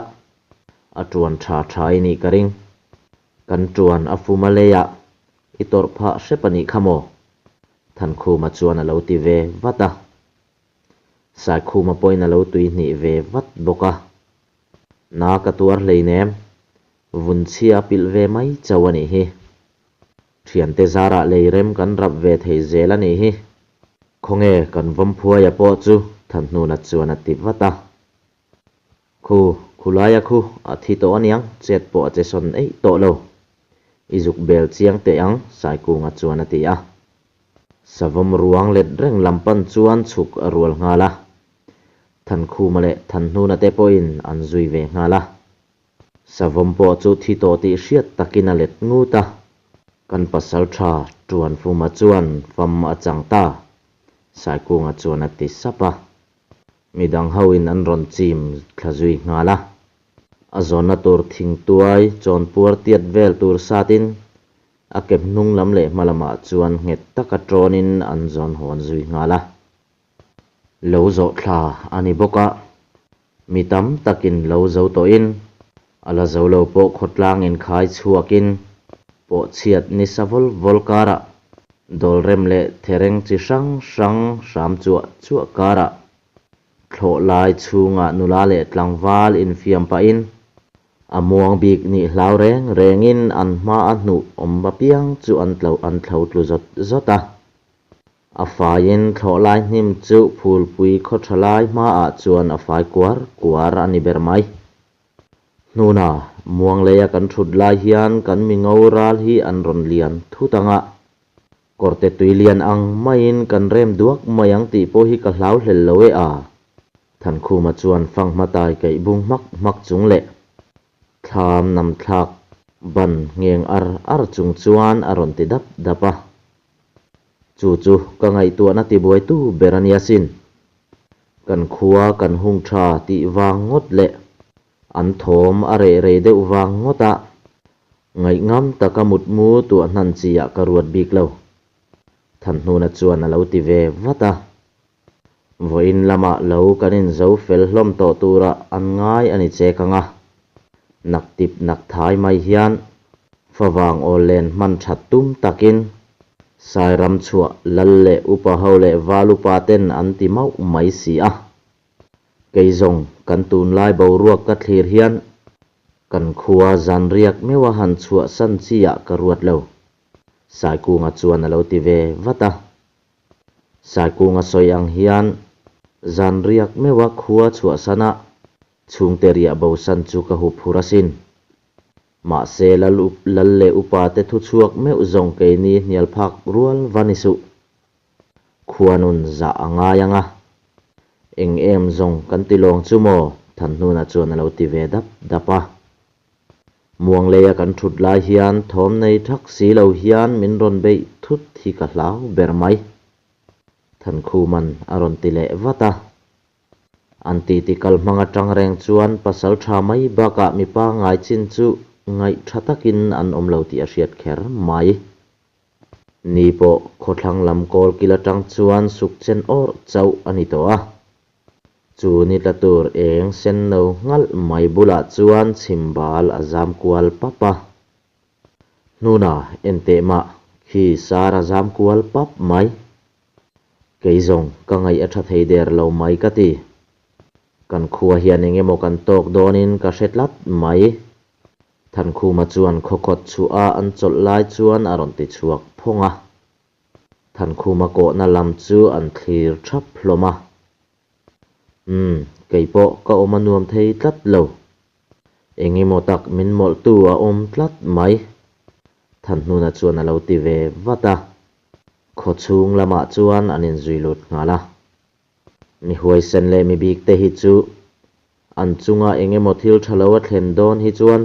a tuan tha tha i nih ka ring. Kan tuan a fum a leiah i tawrh phah hrep a nih kha maw? Thankhuma chuan a lo ti ve vat a. Saikhuma pawhin a lo tuihnih ve vat bawk a. Na ka tuar hleinem, vunchhia a pilh ve mai chauh a nih hi. Thiante zarah lei rem kan rap ve thei zel a nih hi. Khawnge kan vawmphuaia pawh chu Thanhnuna chuan a ti vat a. Khu, khulaia khu a thi tawh aniang, chet pawh a che sawn eih tawh lo. I zuk bel chiang teh ang, Saikunga chuan a ti a. Savawm ruang let reng lam pan chuan chhuk a rual nghal a. Thankhuma leh Thanhnuna te pawhin an zui ve nghal a. Savawm pawh chu thi tawh tih hriat takin a let ngut a. Kan pasaltha Tuanfuma chuan fam a chang ta, Saikunga chuan a ti sap a. Midang hoin an rawn chim thla zui nghal a. A zawnna tur thingtuai chawnpuar tiat vel tur satin a ke hnung lam leh hma lamah chuan nghet taka tawnin an zawn hawn zui nghal a. Lo zawh thla a ni bawk a, mi tam takin lo zo tawhin a la zo lo pawh khawtlang inkhai chhuakin pawh chhiat ni sa vawl vawl karah dawlrem leh thereng chi hrang hrang hram chuah chuah karah Thlawh lai chhungah nula leh tlangval infiam pahin a muang bik nih hlau reng rengin an hma a hnuh awm apiang chu an tlo an thlo tlu zawt zawt a. A faiin thlawh lai hnim chu phulpui khaw tha lai hmaah chuan a fai kuar kuar a ni ber mai. Hnuna muangleia kan thut lai hian kan mi ngo ral hi an rawn lian thut ang a. Kawrte tui lian ang maiin kan rem duak mai ang tih pawh hi ka hlau hlel lo e a. Thankhuma chuan fanghma tai kaih bung hmak hmak chung leh thlam nam thlak ban ngheng ar ar chung chuan a rawn ti dap dap a. Chu chu ka ngaihtuahna tibuaitu ber a nia sin. Kan khua kan hung tha tih vang ngawt leh an thawm a reh rei deuh vang ngawt a, Ngaihngam taka mutmu tuah hnan chi ah ka ruat bik lo. Thanhnuna chuan a lo ti ve vat a. Vawiin lamah lo kan inzo fel hlawm tawh turah an ngai a ni chek ang a. Nak tip nak thai mai hian favang awl len hman that tum takin Sairam chhuah lal leh upa ho leh val upa ten an ti mauh mai si a. Kei zawng kan tunlai boruak ka thlir hian Kan khua zan riak meuh a han chhuah san chi ah ka ruat lo. Saikunga chuan a lo ti ve vat a. Saikunga sawi ang hian zan riak meuh a khua chhuah san a chhungte riah bo san chu ka hup hur asin. Mahse lal lal leh upa te thu chhuak meuh zawng keini hnial phak rual va ni suh. Khuanun zah a ngai ang a. Eng em zawng kan ti lawng chu maw? Thanhnuna chuan a lo ti ve dap dap a. Muangleia kan thut lai hian thawm nei thak si lo hian min rawn beih thut hi ka hlau ber mai. Thankhuman a rawn ti leh vat a. An titi kal hmang atang reng chuan pasal tha mai bakah mipa ngai chin chu ngaih tha takin an awm lo tih a hriat kher mai. Ni pawh khawthlang lam kawl kil atang chuan suk chen awrh chauh a ni tawh a. Chu ni tla tur eng sen no nghalh mai bulah chuan chhimbal a zam kual pap a. Hnuna enteh mah khi sar a zam kual pap mai. Kei zawng ka ngaih a tha thei der lo mai ka ti. Kan khua hian eng emaw kan tawk dawnin ka hre tlat mai. Thankhuma chuan khawkhawt chhuah a an chawlh lai chuan a rawn ti chhuak phawng a. Thankhuma kawhna lam chu an thlir thap hlawm a. Umm, kei pawh ka awm a nuam thei tlat lo. Eng emaw tak min mawlhtu a awm tlat mai. Thanhnuna chuan a lo ti ve vat a. Khawchhung lamah chuan an inzui lut nghal a. Mi huaisen leh mi bik te hi chu an chunga eng emaw thil tha lo a thlen dawn hi chuan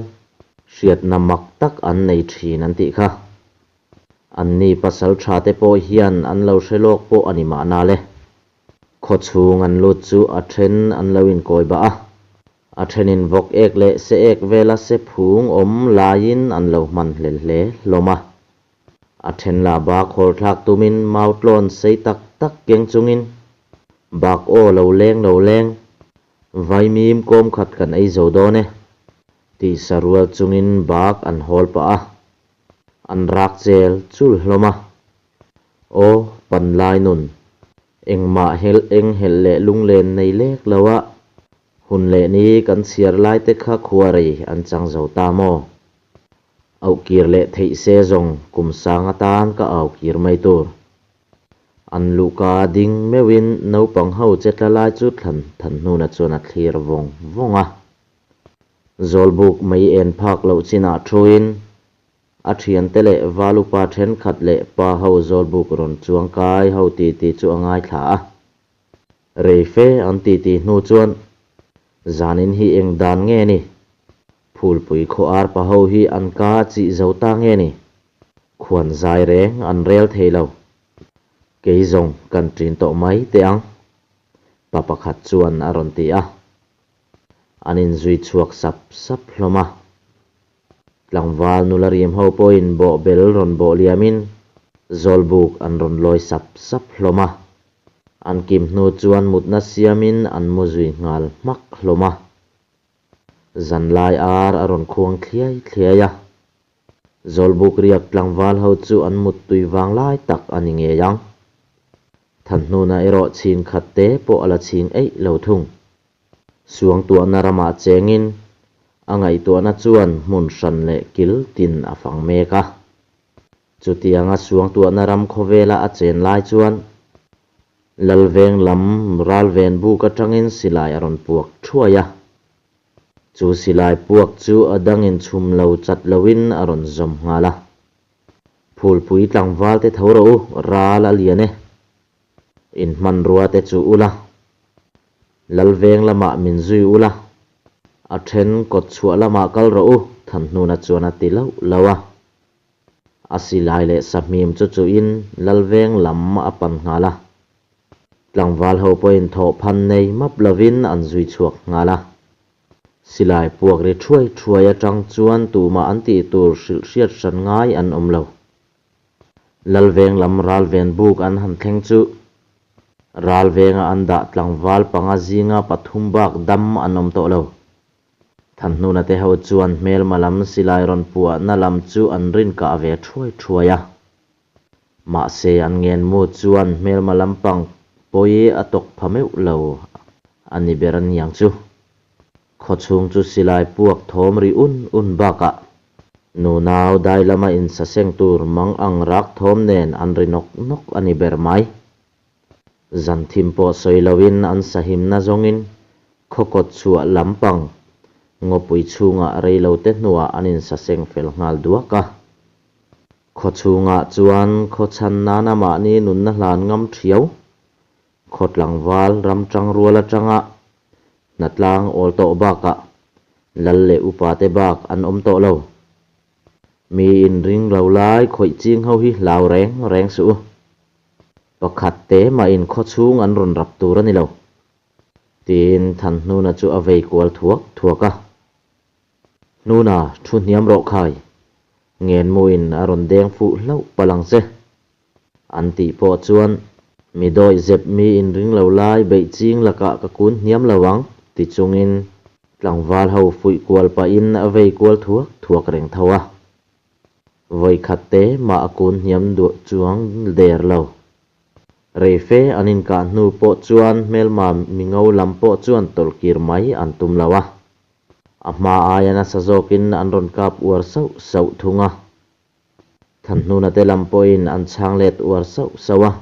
hriatna mak tak an nei thin an tih kha. Anni pasal tha te pawh hian an lo hre lawk pawh a ni mahna le. Khaw chhung an lut chu a then an lo inkawi bah a, a thenin vawk ek leh se ek vela se phung awm laiin an lo hman hlel hle hlawm a. A then lah bak hawl thlak tumin mau tlawn sei tak tak keng chungin bak aw lo leng lo leng, vaimim kawm khat kan ei zo dawn e tih sa rual chungin bak an hawl pah a, an rak chel chul hlawm a. Aw panlai nun, engmah helh eng helh leh lunglen nei lek lo a, hun leh ni kan chhiar lai te kha khuarei an chang zo ta maw? Auhkir leh theih se zawng kum sang atan ka aukir mai tur. An luhka ding meuhin naupang ho che tla lai chu thlan Thanhnuna chuan a thlir vawng vawng a. Zawlbuk mei en phak loh chinah thuin a thiante leh valupa thenkhat leh pa ho zawlbuk rawn chuang kai ho titi chu a ngaithla a. Rei fe an titi hnu chuan zanin hi eng dan nge ni? Phulpui khaw arpa ho hi an ka a chih zo ta nge ni? Khuan zai reng an rel thei lo. Kei zawng kan ṭin tawh mai teh ang, pa pakhat chuan a rawn ti a. An inzui chhuak sap sap hlawm a. Tlangval nula rim ho pawhin bawhbel rawn bawh liamin Zawlbuk an rawn lawi sap sap hlawm a. An kim hnu chuan mutna siamin an mu zui nghal hmak hlawm a. Zanlai ar a rawn khuang thliai thliai a. Zawlbuk riak tlangval ho chu an muttui vang lai tak a ni ngei ang. Thanhnuna erawh chhin khat te pawh a la chhing eih lo thung. Suangtuahna ramah chengin a ngaihtuahna chuan hmun hran leh kil tin a fang mek a. Chutianga suangtuahna ram khawvela a chen lai chuan Lalveng lam ralven buk atangin silai a rawn puak thuai a. Chu silai puak chu a dangin chhum lo chat loin a rawn zawm nghal a. Phulpui tlangval te tho rawh u, ral a lian e. In hmanrua te chu ula, Lalveng lamah min zui ula, a then kawt chhuah lamah kal rawh u, Thanhnuna chuan a ti lauh lauh a. A silai leh sahmim chu chuhin Lalveng lam a pan nghal a. Tlangval ho pawhin thawhphan nei map lovin an zui chhuak nghal a. Silai puak ri thuai thuai atang chuan tumah an tih tur hrilh hriat hran ngai an awm lo. Lalveng lam ralven buk an han thleng chu ralvenga an dah tlangval panga zinga pathum bak dam an awm tawh lo. Thanhnuna te ho chuan hmelma lam silai rawn puahna lam chu an rin kah ve thuai thuai a. Mahse an ngenmu chuan hmelma lampang pawi a tawk pha meuh lo a ni ber a niang chu. Khawchhung chu silai puak thawm ri un un bakah nunau dai lama insaseng tur mang ang rak thawm nen an ri nawk nawk a ni ber mai. Zan thim pawh sawi loin an sahimna zawngin khaw kawt chhuah lampang ngawpui chhungah reilote hnuah an insaseng fel nghal duak a. Khaw chhungah chuan khaw chhan nana mahni nunna hlan ngam thiau, khaw tlangval ram tang rual atanga hnatlang awl tawh bakah lal leh upate bak an awm tawh lo. Mi inring lo lai khawih ching ho hi hlau reng reng suh u. Pakhat te mahin khaw chhung an rawn rap tur a ni lo. Tiin Thanhnuna chu a vei kual thuak thuak a. Hnuna, thu hniam rawh khai. Ngenmuin a rawn deng fuh hlauh palh ang che. An tih pawh chuan, Mi dawih zep mi inring lo lai beih ching lakah ka kun hniam lo ang, ti chungin tlangval ho fuih kual pahin a vei kual thuak thuak reng tho a. Vawi khat te mah a kun hniam duah chuang der lo. Rei fe an inkah hnu pawh chuan hmelma mingo lam pawh chuan tawlhkir mai an tum lo a. A hma aia nasa zawkin an rawn kap uar sauh sauh thung a. Thanhnuna te lam pawhin an chhang let uar sauh sauh a.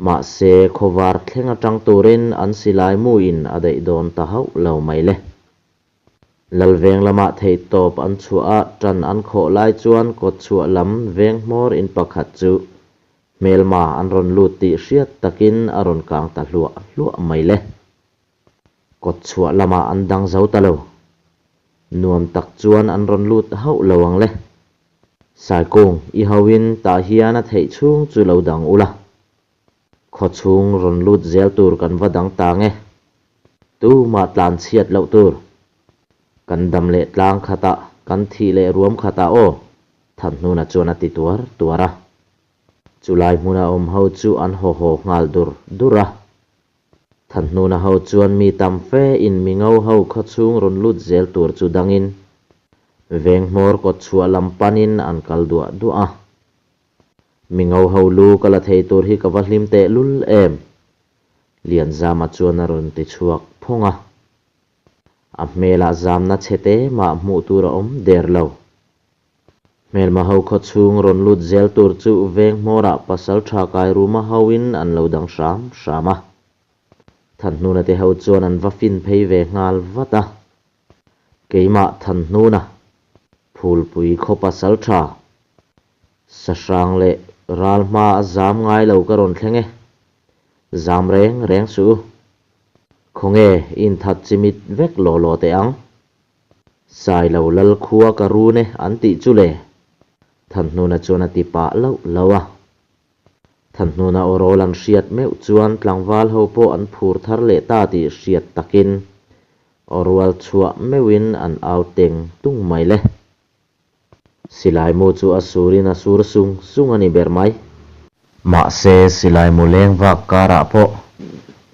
Mahse, khawvar thleng atang turin an silai muin a daih dawn ta hauh lo mai le. Lalveng lamah theihtawp an chhuah a, ṭan an khawh lai chuan kawtchhuah lam veng hmawr in pakhat chu hmelma an rawn lut tih hriat takin a rawn kang ta hluah hluah mai le. Kawtchhuah lamah an dang zo ta lo. Nuam tak chuan an rawn lut hauh lo ang le. Saikung, i hoin tah hian a theih chhung chu lo dang ula. Khawchhung rawn lut zel tur kan va dang ta nge? Tumah tlan chhiat loh tur. Kan dam leh tlang khatah, kan thih leh ruam khatah aw, Thanhnuna chuan a ti tuar tuar a. Chulai hmuna awm ho chu an haw haw nghal dur dur a. Thanhnuna ho chuan mi tam fe in mi ngo ho khawchhung rawn lut zel tur chu dangin veng hmawr kawt chhuah lam panin an kal duah duah a. Mi ngo ho lu ka la thei tur hi ka va hlim teh lul em? Lianzama chuan a rawn ti chhuak phawng a. A hmelah zamna chhe te mah hmuh tur a awm der lo. Hmelma ho khawchhung rawn lut zel tur chu veng hmawrah pasal tha kai ruma hoin an lo dang hram hram a. Thanhnuna te ho chuan an va fin phei ve nghal vat a. Keimah Thanhnuna, Phulpui khaw pasal tha, Sahrang leh ral hma a zam ngai lo ka rawn thleng e. Zam reng reng suh u. Khawnge i inthat chimit vek law law teh ang. Sailo lal khua ka run e an tih chu le. Thanhnuna chuan a ti pah lauh lauh a. Thanhnuna aw rawl an hriat meuh chuan tlangval ho pawh an phur thar leh ta tih hriat takin aw rual chhuah meuhin an au teng tung mai le. Silai mu chu a surin a sur sung sung a ni ber mai. Mahse, silai mu leng vak karah pawh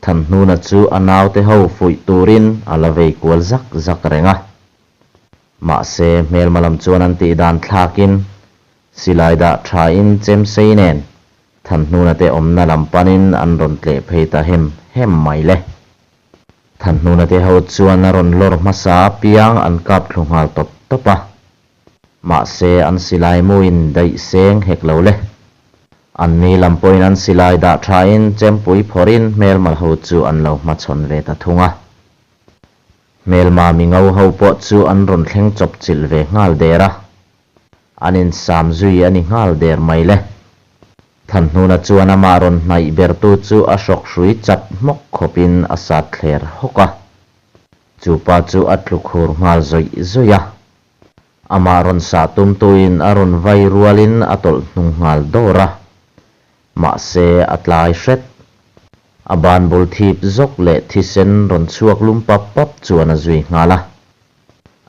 Thanhnuna chu a naute ho fuih turin a la vei kual zak zak reng a. Mahse, hmelma lam chuan an tih dan thlakin silai dah thain chem sei nen Thanhnuna te awmna lam panin an rawn tleh phei ta hem hem mai le. Thanhnuna te ho chuan a rawn lawr hmasa apiang an kap thlu nghal tawp tawp a. Mahse an silai muin daih seng hek lo le. Anni lam pawhin an silai dah thain chempui phawrhin hmelma ho chu an lo hmachhawn ve ta thung a. Hmelma mingo ho pawh chu an rawn thleng chawp chilh ve nghal der a. An insam zui a ni nghal der mai le. Thanhnuna chuan amah rawn hnaih bertu chu a hrawk hrui chat hmawk khawpin a sat thler hawk a. Chu pa chu a tlu khur nghal zawih zawih a. Amah rawn sah tumtuin a rawn vai rualin a tawlh hnung nghal dawr a. Mahse a tlai hret. A ban bul thip zawk leh thisen rawn chhuak lum pap pap chuan a zui nghal a.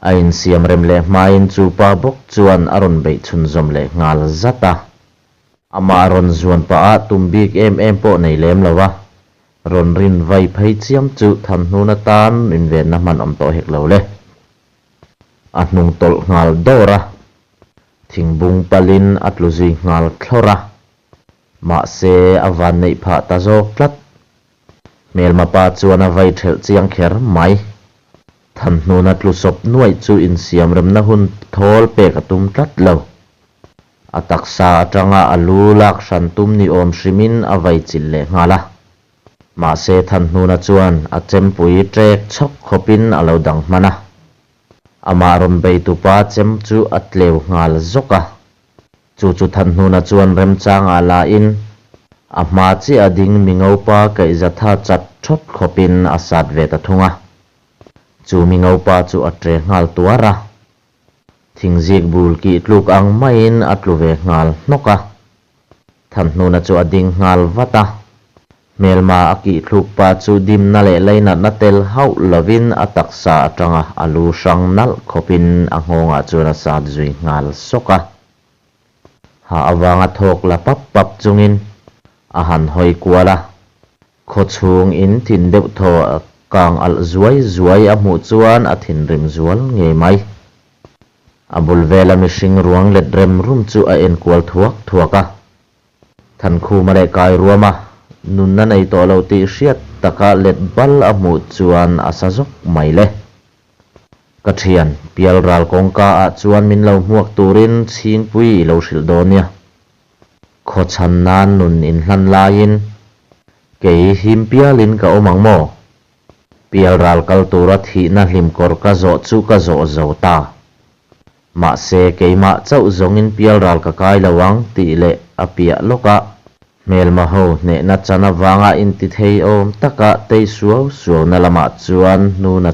A insiam rem leh hmain chu pa bawk chuan a rawn beih chhunzawm leh nghal zat a. Amah rawn zuan pah a tum bik em em pawh nei lem lo a, rawn rin vai phei chiam chu Thanhnuna tan invenna hman awm tawh hek lo le. A hnung tawlh nghal dawr a, thingbung palin a tlu zui nghal thlawr a, mahse a van neih phah ta zawk tlat. Hmelma pa chuan a vai thelh chiang kher mai. Thanhnuna tlu sawp nuaih chu insiamremna hun thawl pek a tum tlat lo. A taksa atanga a lu lak hran tum ni awm hrimin a vai chilh leh nghal a. Mahse Thanhnuna chuan a chempui ṭek chhawk khawpin a lo dang hman a. Amah rawn beitupa chem chu a tleu nghal zawk a. Chu chu Thanhnuna chuan remchangah lahin a hma chiah a ding mingopa kaihzatha chat thawt khawpin a sat ve ta thung a. Chu mingopa chu a ṭe nghal tuar a. Thingzik bul kih tluk ang maiin a tlu ve nghal hnawk a. Thanhnuna chu a ding nghal vat a. Hmelma a kih thluk pa chu dimna leh leinatna tel hauh lovin a taksa atanga a lu hrang nalh khawpin a nghawngah chuan a sat zui nghal sawk a. Ha avanga thawk la pap pap chungin a han hawi kual a. Khaw chhung in thin deuh thaw kang alh zuai zuai a hmuh chuan a thinrim zual ngei mai. A bul vela mihring ruang let rem rum chu a enkual thuak thuak a. Thankhuma leh Kairuama nunna nei tawh lo tih hriat taka let bal a hmuh chuan a sa zawk mai le. Ka thian, Pialral kawngka ah chuan min lo hmuak turin Chhingpui i lo hrilh dawn nia. Khawchhan nan nun inhlan laiin kei him pialin ka awm ang maw? Pialral kal tura thihna hlimkawr ka zawh chu ka zawh zo ta. Mahse, keimah chauh zawngin pialral ka kai lo ang tih leh a piah lawkah hmelma ho hnehna chan avanga intithei awm taka tei suau suauna lamah chuan hnuna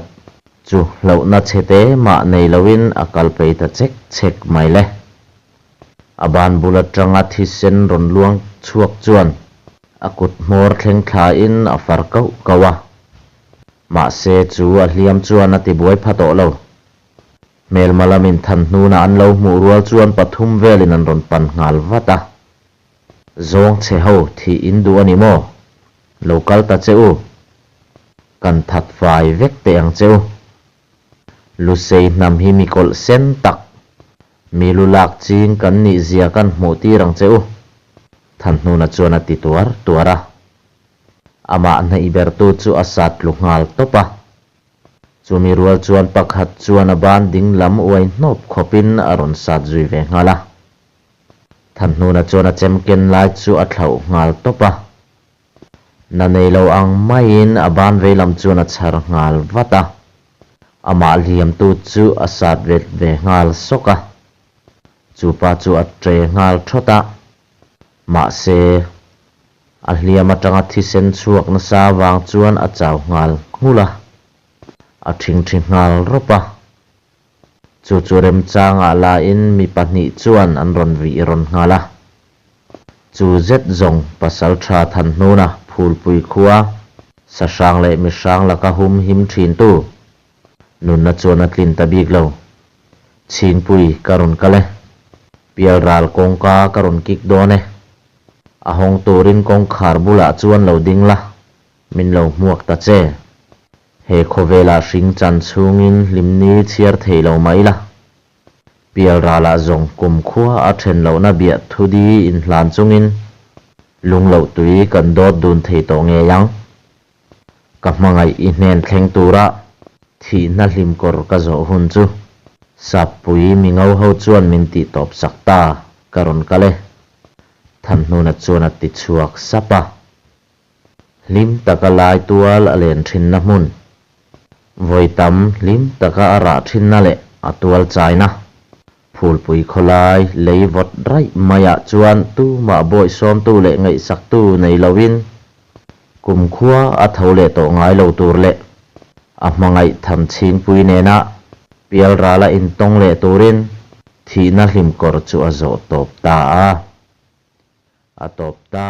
chu hlauhna chhete mah nei loin a kal phei ta chek chek mai le. A ban bul atanga thisen rawn luang chhuak chuan a kut hmawr thleng thlain a far kauh kauh a. Mahse, chu a hliam chuan a tibuai pha tawh lo. Hmelma lamin Thanhnuna an lo hmuh rual chuan pathum velin an rawn pan nghal vat a. Zawng chhe ho thih in duh a ni maw? Lo kal ta che u. Kan that fai vek teh ang che u. Lusei hnam hi mi kawlh sen tak, mi lu lak ching kan nih zia kan hmuh tir ang che u, Thanhnuna chuan a ti tuar tuar a. Amah hnaih bertu chu a sat tlu nghal tawp a. Chumi rual chuan pakhat chuan a ban ding lam uai hnawp khawpin a rawn sat zui ve nghal a. Thanhnuna chuan a chem ken lai chu a thlauh nghal tawp a. Na nei lo ang maiin a ban vei lam chuan a chhar nghal vat a, amah hliamtu chu a sat vet ve nghal sawk a. Chu pa chu a tre nghal thawt a, mahse. A hliam atanga thisen chhuak nasa vang chuan a chau nghal nghulh a, a thingthi nghal rawp a. Chu chu remchangah lain mi pahnih chuan an rawn vih rawn nghal a. Chu zet zawng Pasaltha Thanhnuna Phulpui khua sahrang leh mihrang laka hum him thintu nunna chuan a tlin ta bik lo. Chhingpui ka rawn kal e. Pialral kawngka ka rawn kik dawn e. A hawng turin kawngkhar bulah chuan lo ding la, min lo hmuak ta che. He khawvelah hring chan chhungin hlimni chhiar thei lo mah ila. Pialralah zawng kumkhua a then lohna biah thudi inhlan chungin lungloh tui kan dawt dun thei tawh ngei ang. Ka hmangaih i hnen thleng tura thihna hlim kawr ka zawh hun chu Sappui mi ngo ho chuan min tih tawp sak ta, ka rawn kal e. Thanhnuna chuan a ti chhuak sap a. Hlim taka lai tual a len thinna hmun, vawi tam hlim taka a rah thinna leh a tual chaina. Phulpui khawlai lei vawt raih maiah chuan tumah bawihsawmtu leh ngaihsaktu nei loin kumkhua a tho leh tawh ngai lo tur leh a hmangaih tham chhingpui nena pialrala intawng leh turin thihna hlimkawr chu a zawh tawp ta a. A tawp ta.